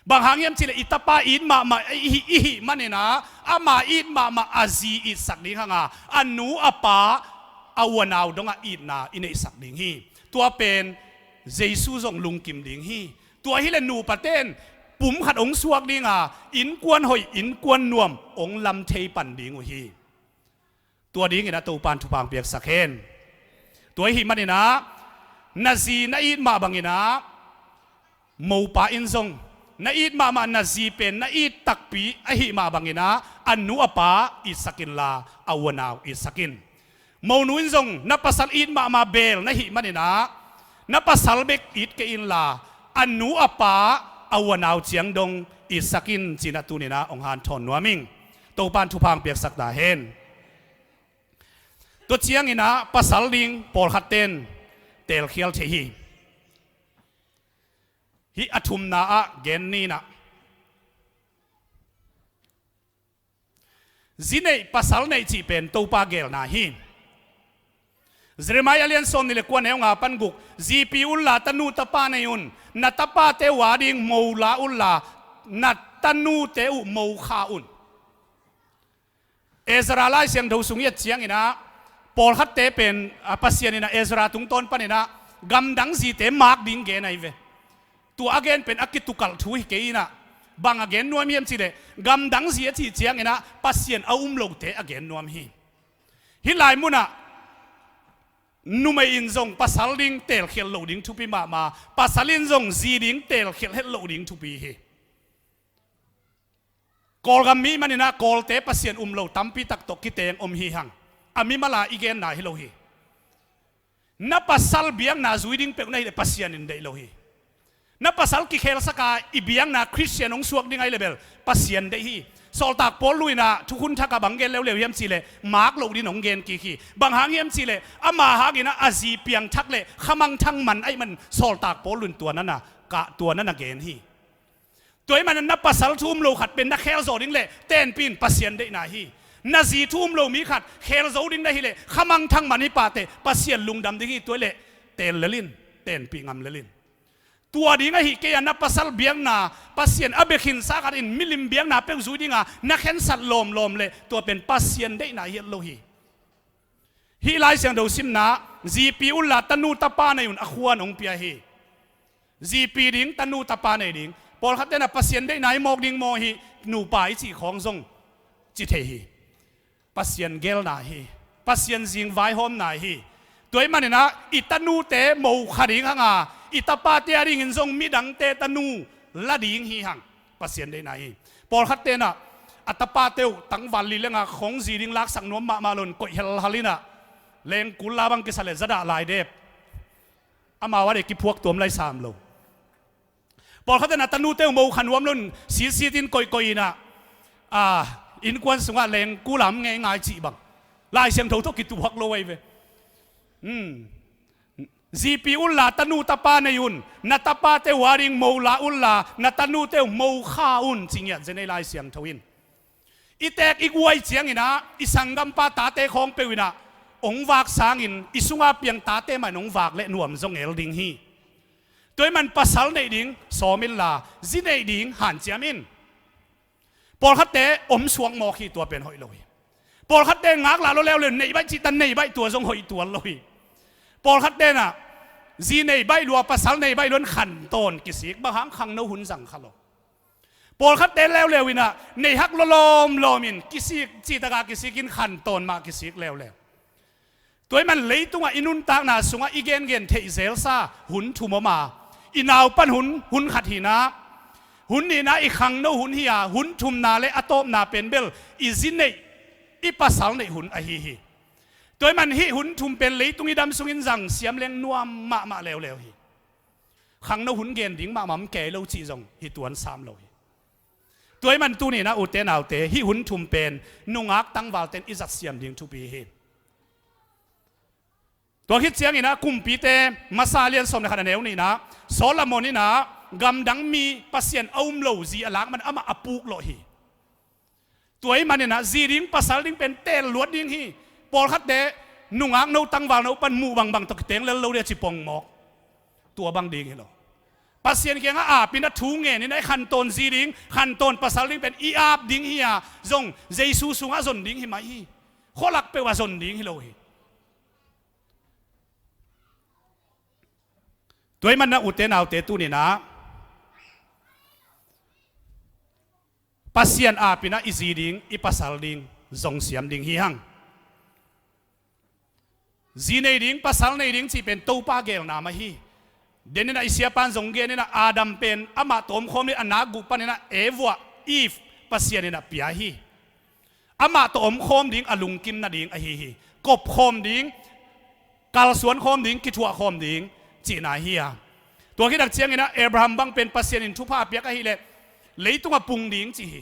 Bang hang hiam cih leh i tapa it mahmah i hih, i hih manin ah, ama it mahmah a zi itsak ding hang a, a nu a pa, a u a nau dongah itna i neihsak ding hi. Tua pen Jesu zong lungkim ding hi. Tua hileh nupate'n pum khat hong suak dinga, innkuan hoih, innkuan nuam hong lam thei pan ding uh hi. Tua dingin ah Topa'n thupha hong piaksak hen. Tua ahih manin ah na zi na it mah bangin ah mopa in zong na it mahmah na zi pen na it takpi ahih mah bangin ah a nu a pa itsak inla, a u a nau itsak in. Monu in zong na pasal it mahmah beel na hih manin ah na pasal bek it kei inla, a nu a pa, a u a nau ciang dong itsak in, ci-in ah tuni-in ah hong hanthawn nuam ing. Topa'n thupha hong piaksak ta hen. Tua ciangin ah pasal ding pawlkhatte'n teelkhial thei hi. Hih a thumna ah gen ni-in ah, zi neih pasal neih cih pen Topa geelna hi. Jeremiah lian sawmnih le kua, neu nga pan guk, zipi unla tanu tapa nei un, na tapate uh a ding mo la unla, na tanute uh mo kha un. Ezra Lai Siangtho sung i et ciangin ah, pawlkhatte pen, a, Pasian in ah Ezra tungtawn panin ah gamdang zite maak ding gen ahi ve. Tua a gen pen a kitukalh thu hi kei in ah, bang a gen nuam hiam cih leh, gamdang zi a cih ciangin ah Pasian a um lote a gen nuam hi. Hih lai munah numei in zong pasal ding teelkhial loh ding thupi mahmah, pasal in zong zi ding teelkhial het loh ding thupi hi. Kawlgam mi manin ah Kawlte Pasian um lo tampi tak tawh kiteng om hi hang. A mimal a i genna hi lo hi. Na pasal biakna zui ding peuh na hih leh Pasian in deih lo hi. Na pasal kikhelsak a i biakna Khristian hong suak ding ahi leh bel Pasian deih hi. Sawltak Paul in ah Thukhun Thak ah bang gen leuleu hiam cih leh, maak loh ding hong gen kik hi. Bang hang hiam cih leh, ama hangin ah a zi piangthak leh khamangthang man ahih man Sawltak Paul in tua na na, ka, tua na na gen hi. Tua ahih manin na pasal thu um lo khat pen na khel zawh ding leh tenpih in, Pasian deihna hi. Na zi thu um lo mi khat khel zo ding na hih leh, khamangthang man hi pah teh Pasian lungdam ding hi. Tua leh teel lel in, tenpih ngam lel in. Tua ding ahih kei a, na pasal biakna Pasian a bia khinsa khat in milim biakna peuh zui dinga na khensat lawmlawm leh tua pen Pasian deihna hi het lo hi. Hih Lai Siangtho simna, zipi unla tanu tapa nei un, a khuan hong pia hi. Zipi ding, tanu tapa nei ding. Pawlkhatte'n ah Pasian deihna i mawk ding maw, hih nupa i cih khawng zong ci thei hi. Pasian geelna hi. Pasian zing vaihawmna hi. Tua ahih manin ah i tanute mo kha ding hang a, i tapate a dingin zong midangte tanu la ding hi hang. Pasian deihna hi. Pawlkhatte'n ah a tapate uh tangval li leng a khong zi ding laksak nuam mahmah lo in koih helhal in ah, lengkul la bang kisa leh zadah lai dep, amau a deh kiphuak tuam lai sam lo. Pawlkhatte'n ah tanute uh mo kha nuam lo in sitsit in koihkoih in ah, a, innkuan sungah lengkul a om ngeingai cih bang Lai Siangtho tawh kituak lo ahi ve. Hmm. Zipi unla tanu tapa nei un, na tapate uh a ding mo la unla, na tanute uh mo kha un, ci ngiat zen ei Lai Siangtho in. I teek i guai ciangin ah i sanggampa tate khawng peuh in ah hong vak sangin i sunga piang tate mah in hong vak leh nuam zaw ngel ding hi. Tua ahih man pasal neih ding sawm inla, zi neih ding hanciam in. Pawlkhatte om suak mawk hi, tua pen hoih lo hi. Pawlkhatte ngaklah lua leuleu, neih baih cih tan neih baih, tua zong hoih tuan lo hi. Pawlkhatte'n ah zi neih baih lua, pasal neih baih lua in khantawn kisik, bang hang, khangno hun zang kha lo. Pawlkhatte leuleu in ah neih hak lua lawmlawm in kisik, cihtak a kisik in khantawn mah kisik leuleu. Tua ahih man leitungah i nuntakna sungah i gengen theih zelsa hun thum om a, i nau pan hun, hun khat hi-in ah, hun nihna i khangno hun hi a, hun thumna leh a tawpna pen bel i zi neih, i pasal neih hun ahi hi. Tua ahih man hih hun thum pen leitung i dam sungin zang siam leng nuam mahmah leuleu hi. Khangno hun gen ding mahmah om kei lo cih zong hi tuan sam lo hi. Tua ahih man tuni-in ah ute naute, hih hun thum pen nungak tangvalte'n i zat siam ding thupi hi. Tua khit ciangin ah Kumpite Masa lian sawm le khat a neu nihna, Solomon in ah gamdang mi Pasian a um lo zi a lak man amah a puk lawh hi. Tua ahih manin ah zi ding pasal ding pen teel luat ding hi. Pawlkhatte nungakno tangvalno pan muh bangbang tawh kiteng lel lo ding a ci pongmawk. Tua bang ding hi lo. Pasian kiangah ap in ah thu ngen in ah i khantawn zi ding, khantawn pasal ding pen i ap ding hi a, zong Jesu sungah zon ding hi mai hi. Khualak peuh ah zon ding hi lo hi. Tua ahih manin ah ute naute, tuni-in ah Pasian aap in ah i zi ding, i pasal ding zong siam ding hi hang. Zi nei ding, pasal nei ding cih pen Topa geelna mah hi. Den in ah i siapa in zong gen in ah Adam pen amah tawh omkhawm ding, a nakguh panin ah Eva, Eve, Pasian in ah pia hi. Amah tawh omkhawm ding, a lungkim nading ahi hi. Kopkhawm ding, kalsuan khawm ding, kithuah khawm ding cihna hi a. Tua khit tak ciangin ah Abraham bang pen Pasian in thupha a piak ahih leh leitungah pung ding ci hi.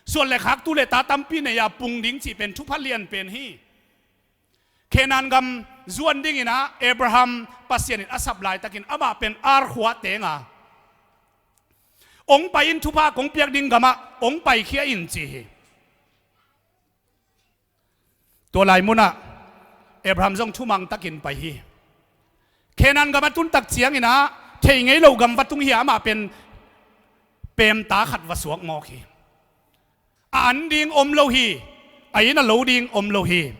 Suan le khak, tu le ta tampi nei-a pung ding cih pen thupha lian pen hi. Kanaan gam zuan dingin ah Abraham Pasian in a sap laitakin amah pen Ur khua teng a, hong pai in, thupha kong piak ding gamah hong paikhia in ci hi. Tua lai munah Abraham zong thumang takin pai hi. Kanaan gam a tun tak ciangin ah thei ngei loh gam va tung hi a, amah pen peemta khat va suak mawk hi. A an ding om lo hi, a inn a lo ding om lo hi.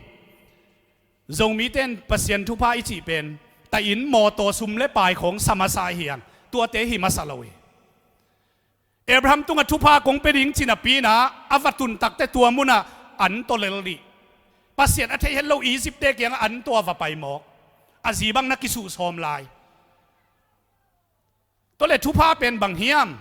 Zomite in Pasian thupha i cih pen ta inn, mawtaw, sum le pai khawng sa masa ahi hang, tuate hi masa lo hi. Abraham tungah thupha kong pia ding ci napi-in ah a va tun takteh tua munah an tawh lel dih. Pasian a theih het lo Egypt-te kiangah an tawh a va pai mawk. A zi bang na kisuh sawm lai. Tua leh thupha pen bang hiam?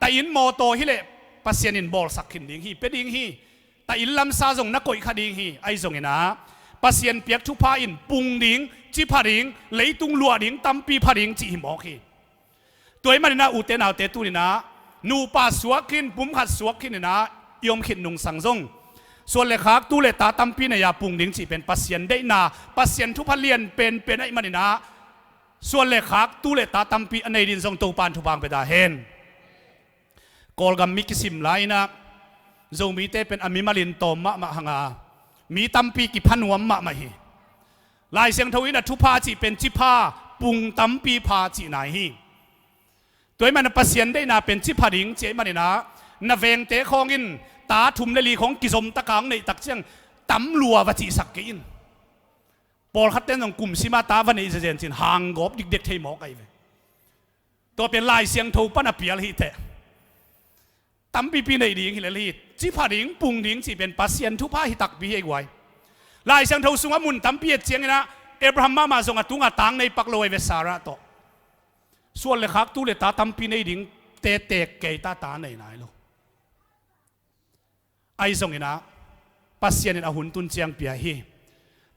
Ta inn, mawtaw hi leh Pasian in bawlsak khin ding hi, pia ding hi. Ta inn lamsa zong na koih kha ding hi. Ahi zongin ah Pasian piak thupha in pung ding, ci pha ding, leitung luah ding, tampi pha ding cih hi mawk hi. Tua ahih manin ah ute naute, tuni-in ah nupa suak khin, pumkhat suak khin in ah i om khit nungsang zong suan le khak, tu le ta tampi nei-a pung ding cih pen Pasian deihna, Pasian thupha lian penpen ahih manin ah suan le khak, tu le ta tampi a nei dingin zong Topa in thupha hong pia ta hen. Kawlgam mi kisim lai-in ah Zomite pen a mimalin tawm mahmah hang a, mi tampi kipha nuam mahmah hi. Lai Siangtho in ah thupha cih pen ci pha, pung tampi pha cihna hi. Tua ahih manin ah Pasian deihna pen ci pha ding cih ahih manin ah na vengte khawng in ta thum le li khawng kizom taka hong neih tak ciang tam lua va cihsak kei in. Pawlkhatte in zong kum sim a ta va neih zenzen ci-in hanggawp dikdek thei mawk ahi ve. Tua pen Lai Siangtho pan a pial hi teh. Tampipi neih ding hi lel hi. Ci pha ding, pung ding cih pen Pasian thupha hi takpi hi ei guai. Lai Siangtho sungah mun tampi et ciangin ah Abraham mahmah zong a tungah tang nei pak lo ahi ve, Sarah tawh. Suan le khak, tu le ta tampi nei dingte teek kei ta, ta nei nai lo. Ahi zongin ah Pasian in a hun tun ciang pia hi.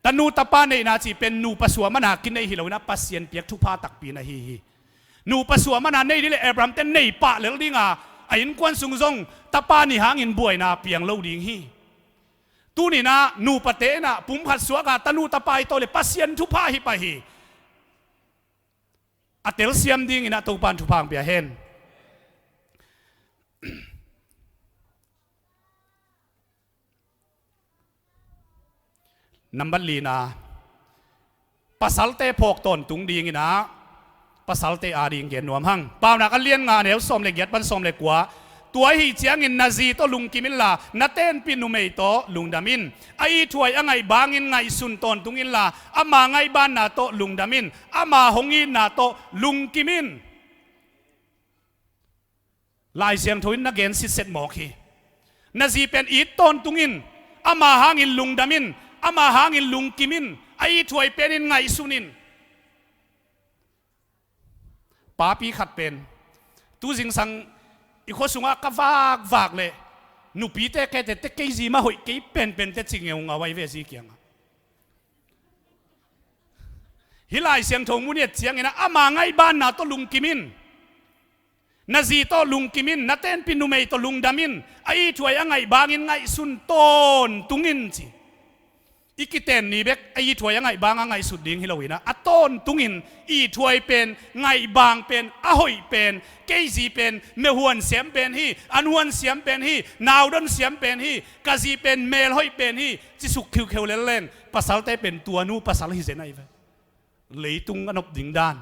Tanu tapa neihna cih pen nupa suah man a kinei hi lo-in ah Pasian piak thupha takpi na hi hi. Nupa suah man a nei ding leh Abraham-te nei pah lel ding a, a innkuan sung zong tapa nih hangin buaina piang lo ding hi. Tuni-in ah nupate in ah pumkhat suak a tanu tapa i tawh leh Pasian thupha hi pah hi. A telsiam dingin ah Topa in thupha hong pia hen. Nambat lina, pasalte phawk tawntung dingin ah pasalte ading gen nuam hang. Paunak a lian nga, a neu sawm le giat pan sawm le kua. Tua ahih ciangin na zi tawh lungkim inla, na tenpih numei tawh lungdam in. A ithuai a ngaih bangin ngaihsun tawntung inla, ama ngaihbanna tawh lungdam in. Ama hong itna tawh lungkim in. Lai Siangtho in na gen sitset mawk hi. Na zi pen it tawntung in, ama hangin lungdam in, ama hangin lungkim in, a ithuai penin ngaihsun in. Papi khat pen tu zingsang i khua sungah ka vakvak leh nupite kei teh, kei zi mah hoih kei penpen teh ci ngeungau ahi ve zi kiangah. Hih Lai Siangtho mu ni et ciangin ah ama ngaihbanna tawh lungkim in. Na zi tawh lungkim in, na tenpih numei tawh lungdam in, a ithuai a ngaih bangin ngaihsun tawntung in ci. I kiten ni bek a ithuai a ngaih bang a ngaihsut ding hi lo-in ah, a tawntungin ithuai pen, ngaih bang pen, a hoih pen, kei zi pen mehuan siam pen hi, an huan siam pen hi, naudon siam pen hi, ka zi pen melhoih pen hi, ci suk khiukheu lelleng pasalte pen tua nu pasal hi zen ahi ve. Leitung a nop ding dan.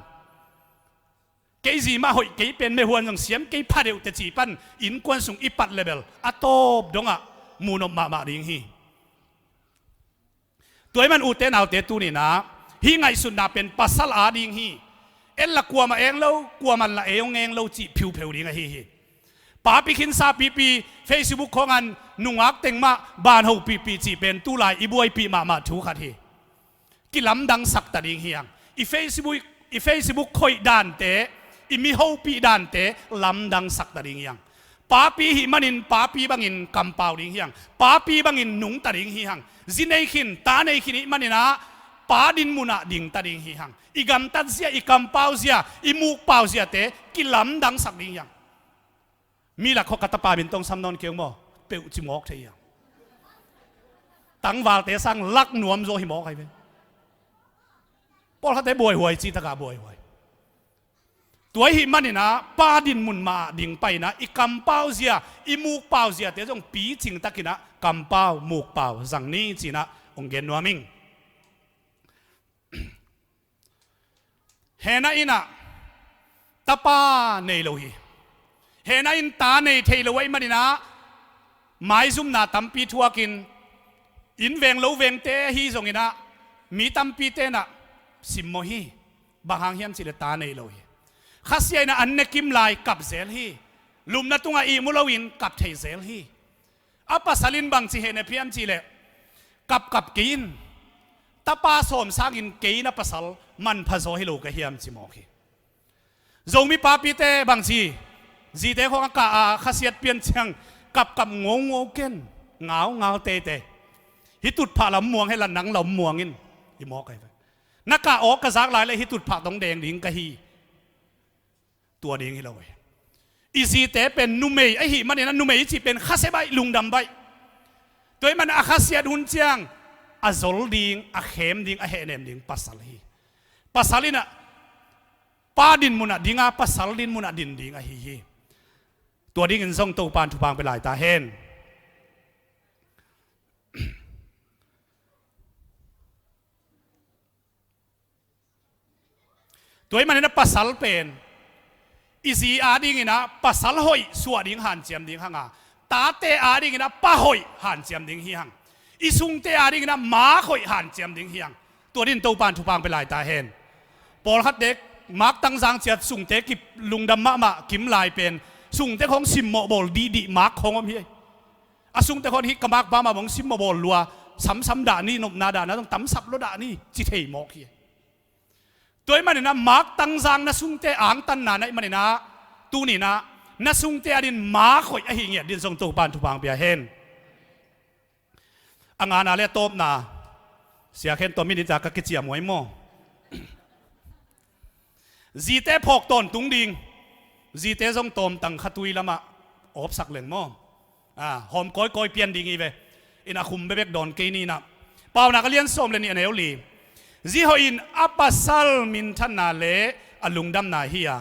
Kei zi mah hoih kei pen mehuan zong siam kei pha deuh teh ci pan innkuan sung i pat leh bel a tawp dongah muhnop mahmah ding hi. Tua ahih man ute naute, tuni-in ah hih ngaihsutna pen pasal ading hi. En la kuamah eng lo, kuamah la ei hong eng lo cih phiupheu ding ahi hi. Papi khinsa pipi, Facebook khawngah nungak teng mah banho pipi cih pen tulai i buaipih mahmah thu khat hi. Kilamdangsak ta ding hi hang. I Facebook, i Facebook khoih dante, i mi hopih dante lamdangsak ta ding hi hang. Papi hih manin papi bangin kampau ding hi hang. Papi bangin nungta ding hi hang. Zi nei khin, ta nei khin hih maninah pa din munah dingta ding hi hang. I gamtat zia, i kampau zia, i mukpau ziate kilamdangsak ding hi hang. Mi lak khawng ka tapa min tong sam nawn kei ung maw, peuh ci mawk thei hi hang. Tangvalte sang lak nuam zaw hi mawk ahi ve. Pawlkhatte buaihuai ci takah buaihuai. Tua ahih maninah pa din mun mah ding paina i kampau zia, i mukpau ziate zong picing takinah kampau mukpau zang ni cinah hong gen nuam ing. Hena innah tapa nei lo hi. Hena in ta nei thei lo ahih maninah maizumna tampi thuakin inn veng lo vengte ahi zonginah mi tampi tenah simmawh hi. Bang hang hiam cihleh ta nei lo hi. Khasia innah an ne kim lai kap zel hi. Lumna tungah ihmu loin kap thei zel hi. A pasal in bangci hehna phiam cihleh kapkap kei in, tapa sawm sangin kei na pasal manpha zaw hi lo ka hiam ci mawk hi. Zomi papite bangci zite khawng a kah a khasiat pian ciang kapkap ngongau ken, ngaungal teitei. Hih tutphah lam muang hela nang lam muang in hi mawk ahi ve. Na kah awk ka zak lai le hih tutphah tong deng ding ka hi. Tua ding hi lo hi. I zite pen numei ahih maninah numei i cih pen khasia baih, lungdam baih. Tua ahih maninah a khasiat hun ciang a zol ding, a khem ding, a hehnem ding pasal hi. Pasal innah pa din munah dinga pasal din munah din ding ahi hi. Tua dingin zong Topan thupha hong pia lai ta hen. Tua ahih maninah pasal pen i zi adinginah pasal hoih suah ding hanciam ding hanga, tate adinginah pa hoih hanciam ding hi hang. I sungte adinginah mak hoih hanciam ding hi hang. Tua din Topan thupha hong pia lai ta hen. Pawlkhatte mak tangzang ciat sungte kip lungdam mahmah kim lai pen sungte khawng simmawh bawl dihdih mak khawng om hi. A sungte khawng hih ka mak pa mah bang simmawh bawl lua, samsam dah ni, nopna dahna zong tamsap lua dah ni ci thei mawk hi. Tua ahih maninah mak tangzang na sungte angtanna na hih maninah tuninah na sungte adin mak hoih ahi ngiat din zong Topan thupha hong pia hen. A ngana le a tawpna sia khen tua minute a ka kiciam huai maw? Zite phawk tawntung ding. Zite zong tawmtang khatui lamah awpsak leng maw? A hawm kawikawi pian ding hi ve. Innah khum bekbek dawn kei ni innah. Paunak a lian sawm le nih a neu li. Zi hoih in a pasal minthanna le a lungdamna hi a,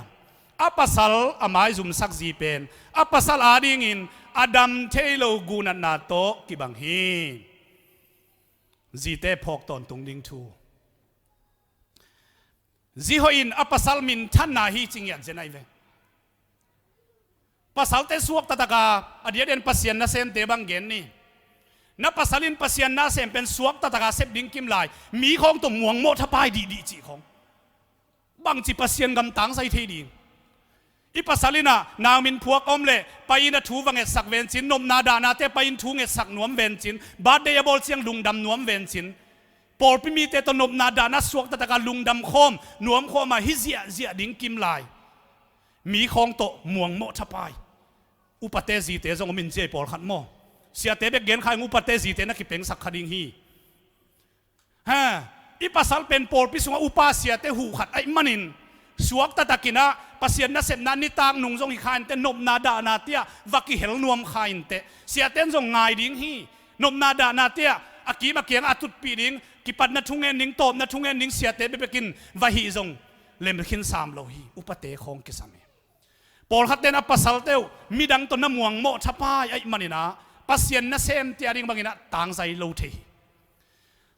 a pasal a maizumsak zi pen a pasal adingin a dam thei lo guhnatna tawh kibang hi. Zite phawk tawntung ding thu. Zi hoih in a pasal minthanna hi ci ngiat zen ahi ve. Pasalte suakta taka a diakdiakin Pasian nasemte bang gen ni. Na pasal in Pasian nasem pen suakta taka sep ding kim lai, mi khawng tawh muangmawh thapai dihdih cih khawng. Bangci Pasian gam tangzai thei ding? I pasal innah nau min phuak a om leh pai in a thu va ngetsak vencin, nopna dahnate pai in thu ngetsak nuam vencin, birthday a bawl ciang lungdam nuam vencin, pawlpi mite tawh nopna dahna suakta taka lungdam khawm nuam khawm a hi ziahziah ding kim lai. Mi khawng tawh muangmawh thapai. Upate zite zong om in ziai pawlkhat maw? Siate bek gen kha ing, upate zite na kipengsak kha ding hi. Ha, i pasal pen pawlpi sungah upa siate huh khat ahih manin suakta takinah Pasian nasepna nitak nung zong hi kha inteh, nopna dahna tiah va kihel nuam kha inteh. Siate in zong ngai ding hi. Nopna dahna tiah a kim a kiang a tutpih ding, kipatna thungen ding, tawpna thungen ding siate bekbekin va hih zong lemkhin sam lo hi. Upate khawng kisam hi. Pawlkhatte in a pasalte uh midang tawh na muangmawh thapai ahih maninah Pasian nasemte ading banginah tangzai lo thei hi.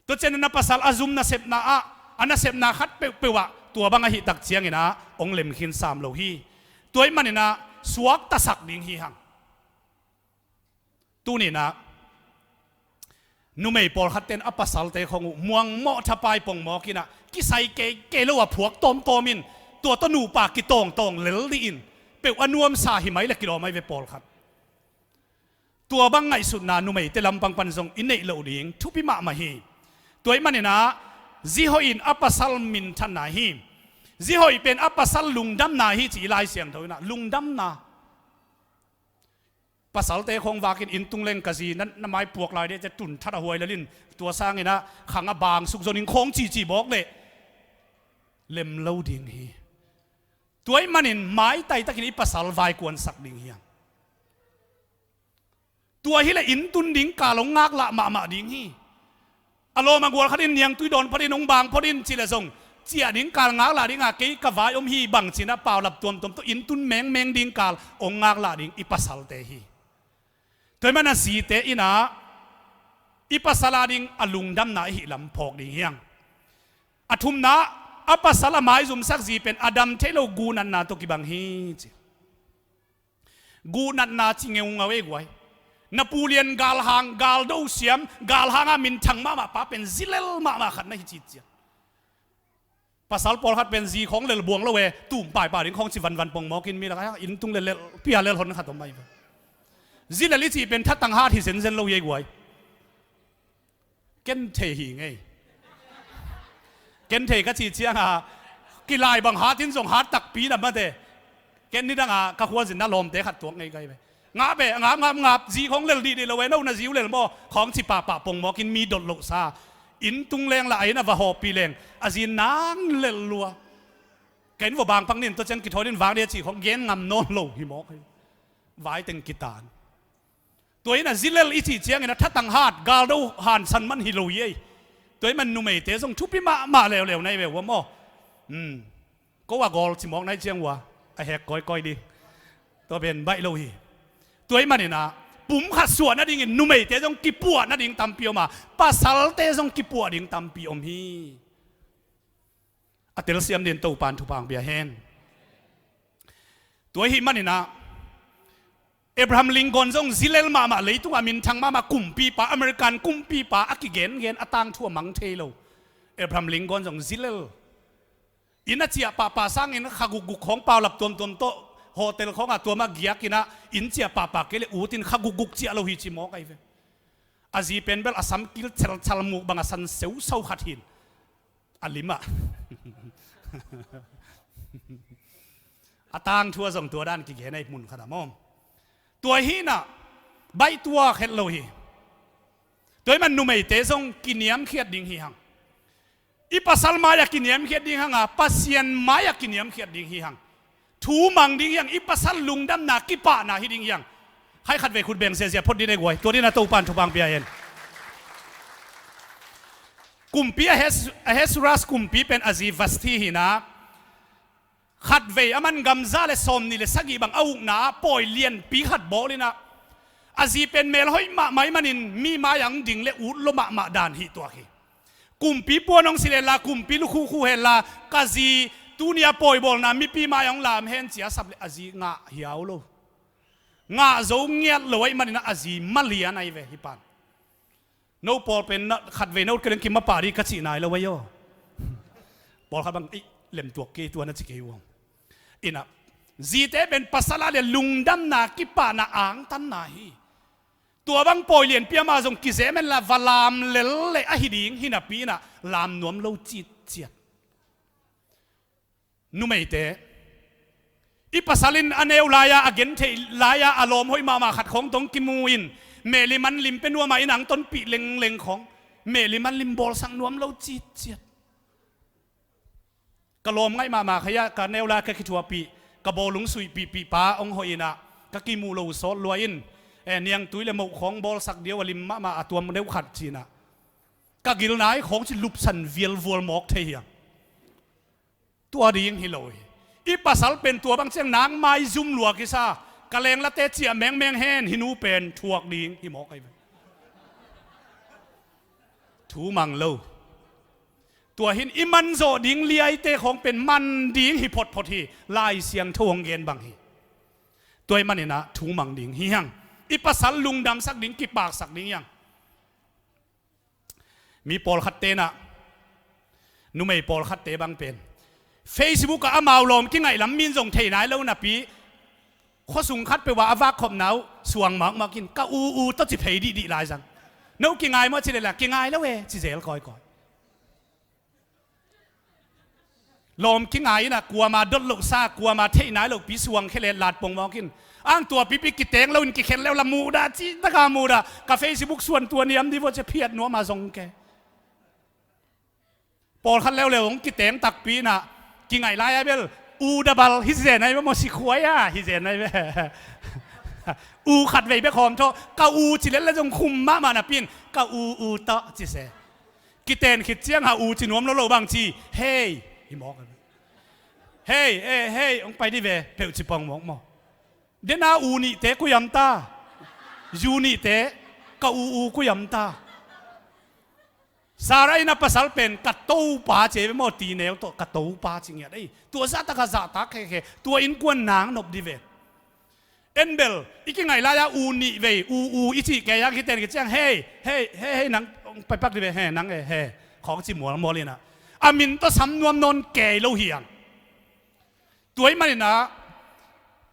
Tua ciangin na pasal a zum nasepna ah, a nasepna khat peuhpeuh ah tua bang ahih tak cianginah hong lemkhin sam lo hi. Tua ahih maninah suaktasak ding hi hang. Tuninah numei pawlkhatte in a pasalte khawng uh muangmawh thapai pongmawk innah kisai keikei lo a phuak tawmtawm in Tua tawh nupa kitawngtawng lel dih in, peuh a nuamsa hi mai le kilawm ai ve pawlkhat. Tua bang ngaihsutna numeite lampang pan zong i neih loh ding thupi mahmah hi. Tua ih maninah zihoih in a pasal minthanna hi. Zihoih pen a pasal lungdamna hi ci i Lai Siangtho inah lungdamna. Pasalte khawng vakin inn tung leng ka zi na, na mai puak lai deh cia tun that a huai lelin tua sanginah khang a bang suk zonin khawng cici bawk leh lem lo ding hi. Tua ih manin maitai takin i pasal vaikuansak ding hiang. Tua hileh inn tun ding kal hong ngaklah mahmah ding hi. A lawm a gual khatin niangtui dawn phatin hong bang phatin cileh zong ciah ding kal ngaklah dinga kei ka vai om hi bang cinah paulap tuamtuam tawh inn tun mengmeng ding kal hong ngaklah ding i pasalte hi. Tua ih man a zite inah i pasal a ding a lungdamna i hih lam phawk ding hiang. A thumna, a pasal a maizumsak zi pen a dam thei lo guhnatna tawh kibang hi ci. Guhnatna ci ngeungau ei guai. Na pulian galhang, galdo siam, galhanga minthang mahmah pa pen zilel mahmah khat na hi citciat. Pasal pawlkhat pen zi khawng lel buang lo e, tum paipa ding khawng ci vanvan pongmawkin mi lakah inn tung lel lel pia lel hon khat om mai. Zilel i cih pen thatang hat hi zenzen lo ei guai. Ken thei hi ngei. Ken thei ka cih cianga kilai bang hatin zong hat takpi na mate. Ken nidanga ka khualzinna lawmte khat tuak ngei kai ve. Ngap e, ngap ngap ngap, zi khawng lel dihdih lo e, no na zi uh lel maw khawng ci pahpah pongmawkin mi dot lohsa. Inn tung leng lah a inn a va hawhpih leng a zi nang lel lua. Ka inn vua bangpang nin tua ciang kithawi din vang dih a cih khawng gen ngam nawn lo hi mawk hi. Vai teng kitan. Tua in a zilel i cih ciangin a thatang hat galdo hansan man hi lo hi ei. Tua ih man numeite zong thupi mahmah leuleu na hi ve ua maw. Ko a gawl cimawk na hi ciang ua a hek kawikawi ding. Tua pen baih lo hi. Tua ih maninah pum khat suah nadingin numeite zong kipuah nading tampi om a, pasalte zong kipuah ding tampi om hi. A telsiam din Topan thupha hong pia hen. Tua ih hih maninah Abraham Lincoln zong zilel mahmah, leitungah minthang mahmah kumpipa, American kumpipa a kigengen a tangthu a mang thei lo. Abraham Lincoln zong zilel. Inn a ciah pahpah sangin kha gukguk khawng paulap tuamtuam tawh hotel khawngah tuam a giakinah inn ciah pahpah kei le utin kha gukguk ciah lo hi ci mawk ahi ve. A zi pen bel a samkil chelchal muk bang a san seusau khat hin a limah a tangthu a zong tua dan kigen ahi mun khatah maw. Tua hinah baihtuak het lo hi. Tua ih man numeite zong kiniamkhiat ding hi hang. I pasal mai-ah kiniamkhiat ding hanga Pasian mai-ah kiniamkhiat ding hi hang. Thu mang ding hiang, i pasal lungdamna kipahna hi ding hiang. Hai khatvei khut beng ziazia phot din ei guai. Tua dinah Topan thupha hong pia hen. Kumpi Ahes-, Ahasuerus kumpi pen a zi Vashti hinah khatvei a man gamza le sawmnih le sagih bang a ukna ah pawi lianpi khat bawl inah a zi pen melhoih mahmah ih manin mi mai-ah hong ding le ut lua mahmah dan hih tuak hi. Kumpi puan hong silh henla, kumpi lukhuhkhuh henla, ka zi tuni-a pawibawlna mipi mai-ah hong lam hen ci-a sap le a zi ngah hiau lo. Ngah zo ngiat lo ahih maninah a zi malian ahi ve hih pan. No pawl pen khatvei no kei leng kimapah dih ka cih nai lo ahi aw. Pawlkhat bang ih lemtuak kei tua na ci kei uh aw. Inah zite pen pasal a le lungdamna kipahna angtanna hi. Tua bang pawi lianpi ama zong kizem henla va lam lel le ahi ding hi napi inah lam nuam lo citciat. Numeite, i pasal in a neu lai-a a gentheih lai-a a lawm hoih mahmah khat khawng tawh hong kimu in mehlim an lim pe nuam a inn ah hong tonpih lengleng khawng mehlim an lim bawlsak nuam lo citciat. Ka lawm ngaih mahmah kha-ah ka neu lai-a ka kithuahpih, ka bawlung suihpihpih pa hong hoih inah ka kimuh lo sawt lua in, eh, niangtui le moh khawng bawlsak diau a lim mahmah a tuam deuh khat ci-inah ka gilna ih khawng ci lupsan vialvual mawk thei hiang. Tua ding hi lo hi. I pasal pen tua bang ciang nang maizum lua kisa, ka lenglate ciah mengmeng hen, hih nu pen thuak ding hi mawk ahi ve. Thu mang lo. Tua hin i manzawh ding liaite khawng pen man ding hi photphot hi. Lai Siangtho hong gen bang hi. Tua ih maninah thu mang ding hi hiang. I pasal lungdamsak ding, kipaksak ding hiang. Mi pawlkhatte inah numei pawlkhatte bang pen Facebook ah amau lawm kingaih lam min zong thei nai lo napi, khuasung khat peuh ah a vak khopna uh suang mawkmawk in, ka u u tawh ci phei dihdih lai zang. No kingai maw ci leh la kingai lo e ci zel kawikawi. Lawm kingai in ah kuama dot lohsa, kuama theih nai lohpi suang khe leh lat pongmawk in, ang tua pipi kiteng lo in kikhen leu la muhdah, cih taka muhdah. Ka Facebook suan tua niam di vua ci a phiat nuam a zong ke. Pawlkhat leuleu hong kiteng takpi in ah, kingaih lai a bel u dabal hi zen ai bel maw, sikhuai a hi zen ai bel. U khat vei bek hawm thaw, ka u ci lel la zong khum mahmah napi in, ka u u tawh ci se. Kiten khit ciang ha u ci nuam lo lo bang ci, hei hi mawk a. Hei, eh, hei, hong pai di ve peuh ci pongmawk maw. Dena u nihte kuiam ta, zu nihte, ka u u kuiam ta. Sarah in a pasal pen ka topa ci ei ve maw, ti neu tawh ka topa ci ngiat ei. Tua zahtak a zahtak khekhe, tua innkuan nang nop di ve. En bel i kingaih lai-a u nih vei u u i cih kei a, kiten khit ciang hei hei hei hei, nang paipak di ve, he nang e he, khawng ci mualmual in ah, a min tawh sam nuam nawn kei lo hi ang. Tua ahih manin ah,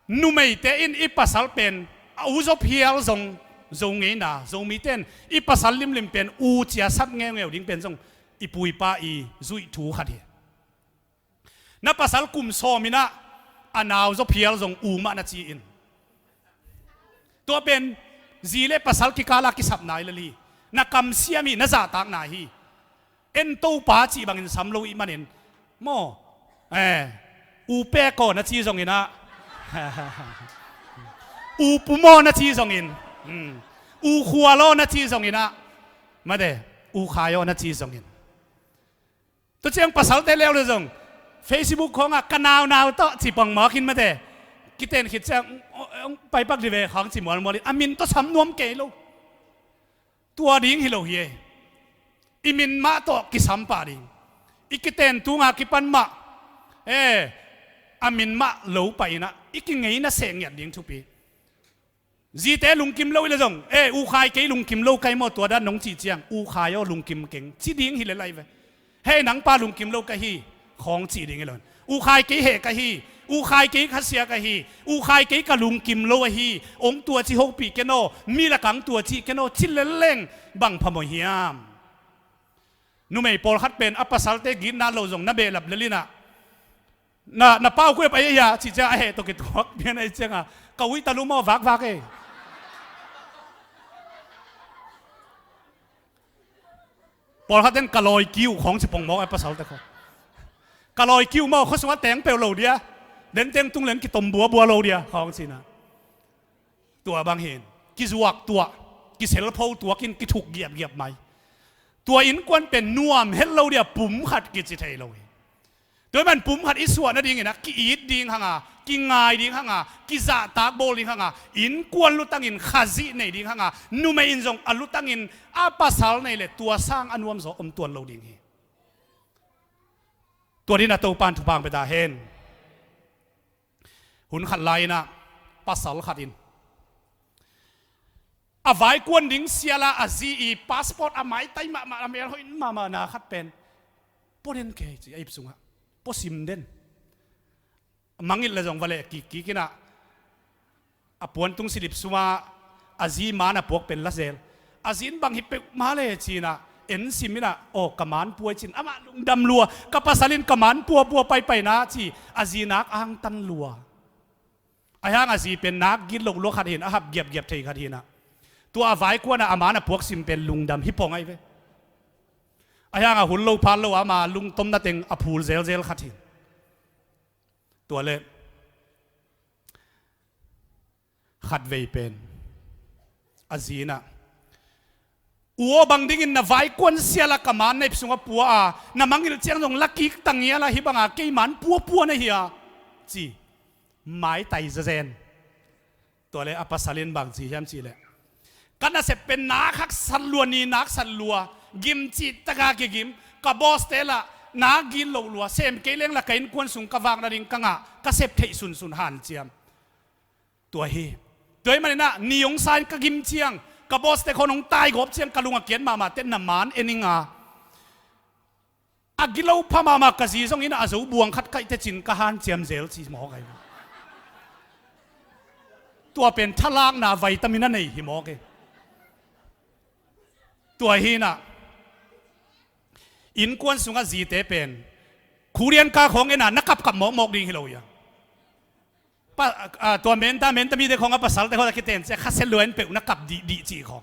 numeite in i pasal pen a u zaw phial zong, Zo ngeina, Zomite in i pasal limlim pen u ci a sap ngeungeu ding pen zong i pu i pa i zuih thu khat hi. Na pasal kum sawm in ah a nau zaw phial zong u mah na ci in. Tua pen zi le pasal kikal a kisap nai lel hi. Na kamsiam hi, na zahtak nai hi. En topa cih bangin sam lo ih manin maw, eh, u pek aw na ci zongin ah, u pum aw na ci zongin, mm, u khual aw na ci zongin ah, mate, u khai aw na ci zongin. Tua ciang pasalte leuleu zong Facebook khawngah ka naunau tawh ci pongmawk in, mate, kiten khit ciang, mm, mm, paipak di ve khawng ci mualmual in, a min tawh sam nuam kei lo. Tua ding hi lo hi e. I min mah tawh kisam pah ding. I kiten tunga kipan mah, eh, a min mah lo pah in ah i kingeina seh ngiat ding thupi. Zite lungkim lo i le zong, eh, u khai kei lungkim lo kai maw, tua dan nong cih ciang u khai aw lungkim keng ci ding hi le lai ve. Hei nang pa lungkim lo ka hi, khawng cih ding hi lo. U khai kei heh ka hi, u khai kei khasia ka hi, u khai kei ka lungkim lo ahi, ong tua ci hopih ken aw, mi lakang tua cih ken aw, ci lelleng bang phamawh hiam? Numei pawlkhat pen a pasalte gitna lo zong na behlap lel in ah, na, na pau kuep ahi ahi a cih ciang a heh tawh kituak pian ahi cianga, ka ui ta lu maw vakvak e. Pawlkhat ten ka lawi kiu khawng ci pongmawk a, pasalte khawng. Ka lawi kiu maw, khuasungah teng peuh lo dia, den teng tung leng kitom buabua lo dia khawng cina. Tua bang hin kizuak tuah, kiselpho tuak in kithuk giapgiap mai. Tua innkuan pen nuam het lo dia, pum khat kici thei lo hi. Tua man pum khat i suah nadingin ah ki-it ding hanga, kingai ding hanga, kizahtak bawl ding hanga, innkuan lutangin Khazih nei ding hanga, numei in zong a lutangin a pasal nei le tua sang a nuamzaw om tuan lo ding hi. Tua din a Topan thupha pia ta hen. Hun khat lai-in ah pasal khat in a vaikuan ding siala a zi i passport a maitai mahmah, a mel hoih mahmah na khat pen pua den kei ci, a ip sungah pua sim den. Mangngilh le zong va leh kikkik in ah, a puantung silip sungah a zi man a puak pen la zel. A zi in bang hi peuhmah le ci-in ah en sim in ah, aw ka man pua hi ci-in amah lungdam lua, ka pasal in ka man puapua paipai na ci, a zi nak angtan lua. Ahi hang a zi pen nak gitloh lua khat hi-in, a hap giapgiap thei khat hi-in ah, tua a vaikuan ah a man a puak sim pen lungdam hi pong ahi ve. Ahi hang a hun lo phat lo ama lungtomna teng a phul zelzel khat hi-in. Tua leh khatvei pen a zi in ah, u aw, bang dingin na vaikuan siala ka man na ip sungah pua a, na mangngilh ciang zong la kik tangiala, hih banga kei man puapua na hi a, ci. Maitai zazen. Tua leh a pasal in bang ci hiam cih leh, ka nasep pen nak haksat lua, ni nak sat lua, gim cih taka kigim, ka boss te lah nak gitloh lua, sem kei leng lah ka innkuan sung ka vak nading ka ngah, ka sep theih sunsun hanciam. Tua hi. Tua ahih manin ah ni hong sa in ka gim ciang, ka boss te khawng hong taigawp ciang ka lung a kiat mahmah teh, na man en ing a, A gilo pha mahmah ka zi zong in a zo buang khat kaih tecin ka hanciam zel ci mawk ahi. Tua pen thalakna vitamin a nei hi mawk hi. Tua hi inah innkuan sungah zite pen khulian ka khawng en a na kapkap mawkmawk ding hi lo hi a. Pa, a, tua menta menta mite khawng a pasalte khawng a kiten cia khasia lua in peuh na kap dihdih cih khawng.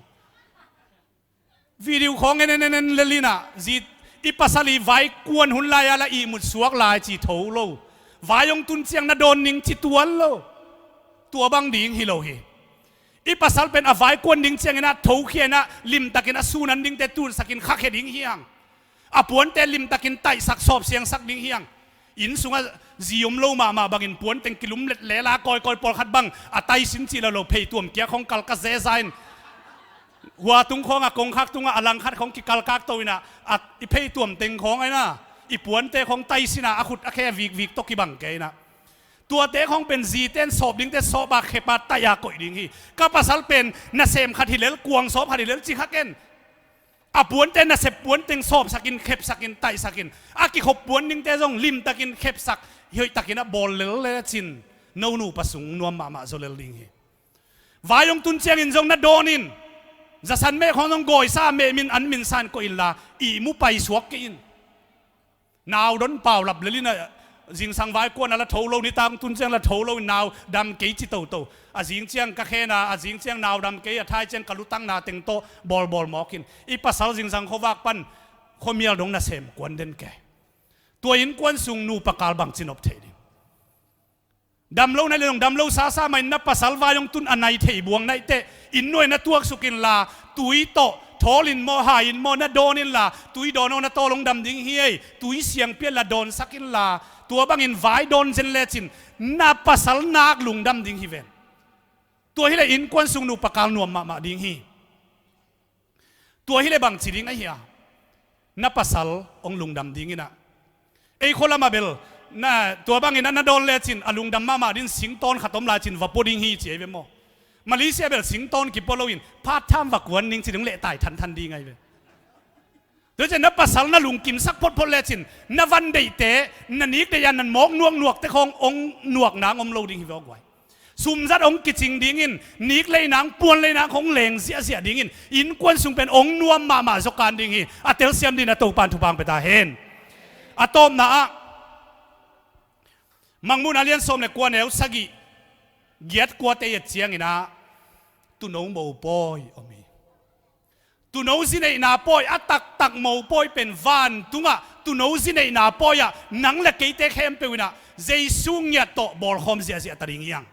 Video khawng en en en en lel inah zi i pasal i vaikuan hun lai-a la ihmut suak lai ci tho lo. Vai hong tun ciang na dawn ning ci tuan lo. Tua bang ding hi lo hi. I pasal pen a vaikuan ding cianginah thokhia inah limtakin a sunan dingte tunsakin khakhia ding hi hang. A puante limtakin taihsak sawpsiangsak ding hi hang. Inn sungah zi om lo mahmah bangin puanteng kilum letlela kawikawi pawlkhat bang a taisin cih lo lo phei tuam kiak khawng kalka zeza in hua tung khawngah kongkhak tungah a langkhat khawng kikalkak to inah a i phei tuam teng khawng a inah i puante khawng taisinah a khut a khe a vikvik tawh kibang kei inah. Tuate khawng pen zite in sawp dingte sawp a khep a taih a koih ding hi. Ka pasal pen nasem khat hi lel kuang sawp khat hi lel ci kha ken. A puante nasep puanteng sawpsakin khepsakin taihsakin a kikhop puan dingte zong limtakin khepsak hoihtakin a bawl lel lecin no nupa sung nuam mahmah zaw lel ding hi. Vai hong tun ciangin zong na dawn in zasan meh khawng zong gawisa a meh min an min san koih inla ihmu paisuak kei in. Nau don paulap lel inah zingsang vaikuan a la tho lo nitak tun ciang la tho lo in nau dam kei ci toto. A zing ciang ka khen a, a zing ciang nau dam kei a thai ciang ka lutangna teng tawh bawlbawl mawk in i pasal zingsang khuavak pan khuamial dong nasem kuan den kei. Tua innkuan sung nupa kal bangci nop thei ding. Dam lo na le dong dam lo sasa mah in na pasal vai hong tun a nai thei buang naih teh inn nuai na tuaksuk inla tui tawh thawl in maw hai in maw na dawn inla tui dawn aw na tawl hong dam ding hi ei. Tui siang pianla dawnsak inla tua bangin vai dawn zen lecin na pasal nak lungdam ding hi ven. Tua hileh innkuan sung nupa kal nuam mahmah ding hi. Tua hileh bangci ding ahi a na pasal hong lungdam ding inah. Ei khua lamah bel na tua bangin a na dawn lecin a lungdam mahmah din singtawn khat om lai cin va pua ding hi ci ahi ve maw? Malaysia bel singtawn kipua loin phat tham va kuan ning ci ding leh tai thanthan ding ahi ve. Tua cian na pasal na lungkimsak photphot lecin na van deihte na nik deih a nan mawk nuaknuakte khawng hong nuak nang om lo ding hi ve aw guai. Sumzat hong kicing dingin nik lei nang puan lei nang hong leng ziahziah dingin innkuan sung pen hong nuam mahmah zaw kan ding hi. A telsiam dingin a Topan thupha hong pia ta hen. A tawpna ah Mangmuhna lian sawm le kua neu sagih giat kuate i et cianginah tuuno mopawi om hi. Tuuno zineihna pawi a taktak mopawi pen vantungah tuuno zineihna pawi ah nang le keite khempeuh inah Jesu ngiat tawh bawlkhawm ziahziah ta ding hiang.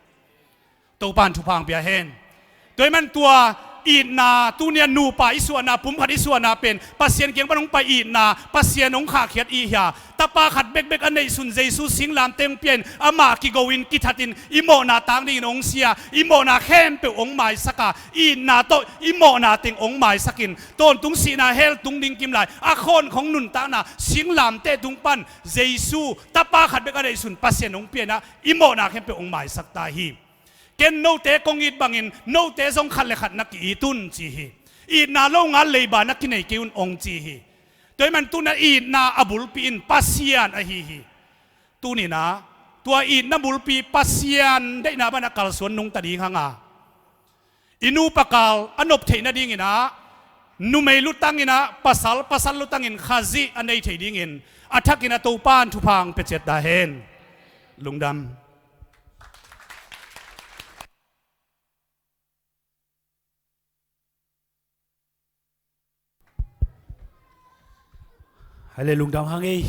Topan thupha hong pia hen. Tua hi man tua itna tunia nupa i suahna pumkhat i suahna pen Pasian kiang pan hong pai itna Pasian hong khahkhiat i hia. Tapa khat bekbek a neihsun Jesu singlamteh hong pia in amah kigo in kithatin i mawhna tang dingin hong sia i mawhna khempeuh hong maisak a itna tawh i mawhna teng hong maisakin tawntung sihna hell tung ding kim lai a khawn khong nuntakna singlamteh tung pan Jesu tapa khat bek a neihsun Pasian hong pia inah i mawhna khempeuh hong maisak ta hi. Ken note kong it bangin note zong khat le khat na ki-it un ci hi. Itna lo ngal leiba na kinei kei un hong ci hi. Tua hi man tuna itna a bulpi in Pasian ahi hi. Tuninah tua itna bulpi Pasian deihna banah kalsuan nungta ding hanga i nupa kal a nop theih nadinginah numei lutanginah pasal pasal lutangin Khazih a nei thei dingin a thakin a Topan thupha hong pia ciat ta hen. Lungdam. Hale lungdam hang ei.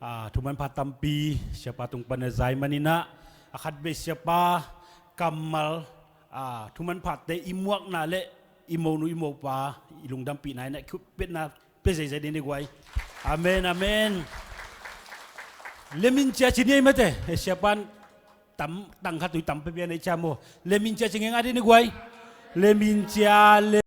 Ah, thuman phat tampi siapa tung pan a zai maninah a khatvei siapa kammal, ah, thuman phatte i muakna le i monu i mopa i lungdampihna inah khutbetna pia zeizai ding ni guai. Amen, amen. Lemincia ci ni ei mate. Eh, siapan tam tang khat tui tam pia pia nei cia maw. Lemincia ci ngei nga ding ni guai. Lemincia le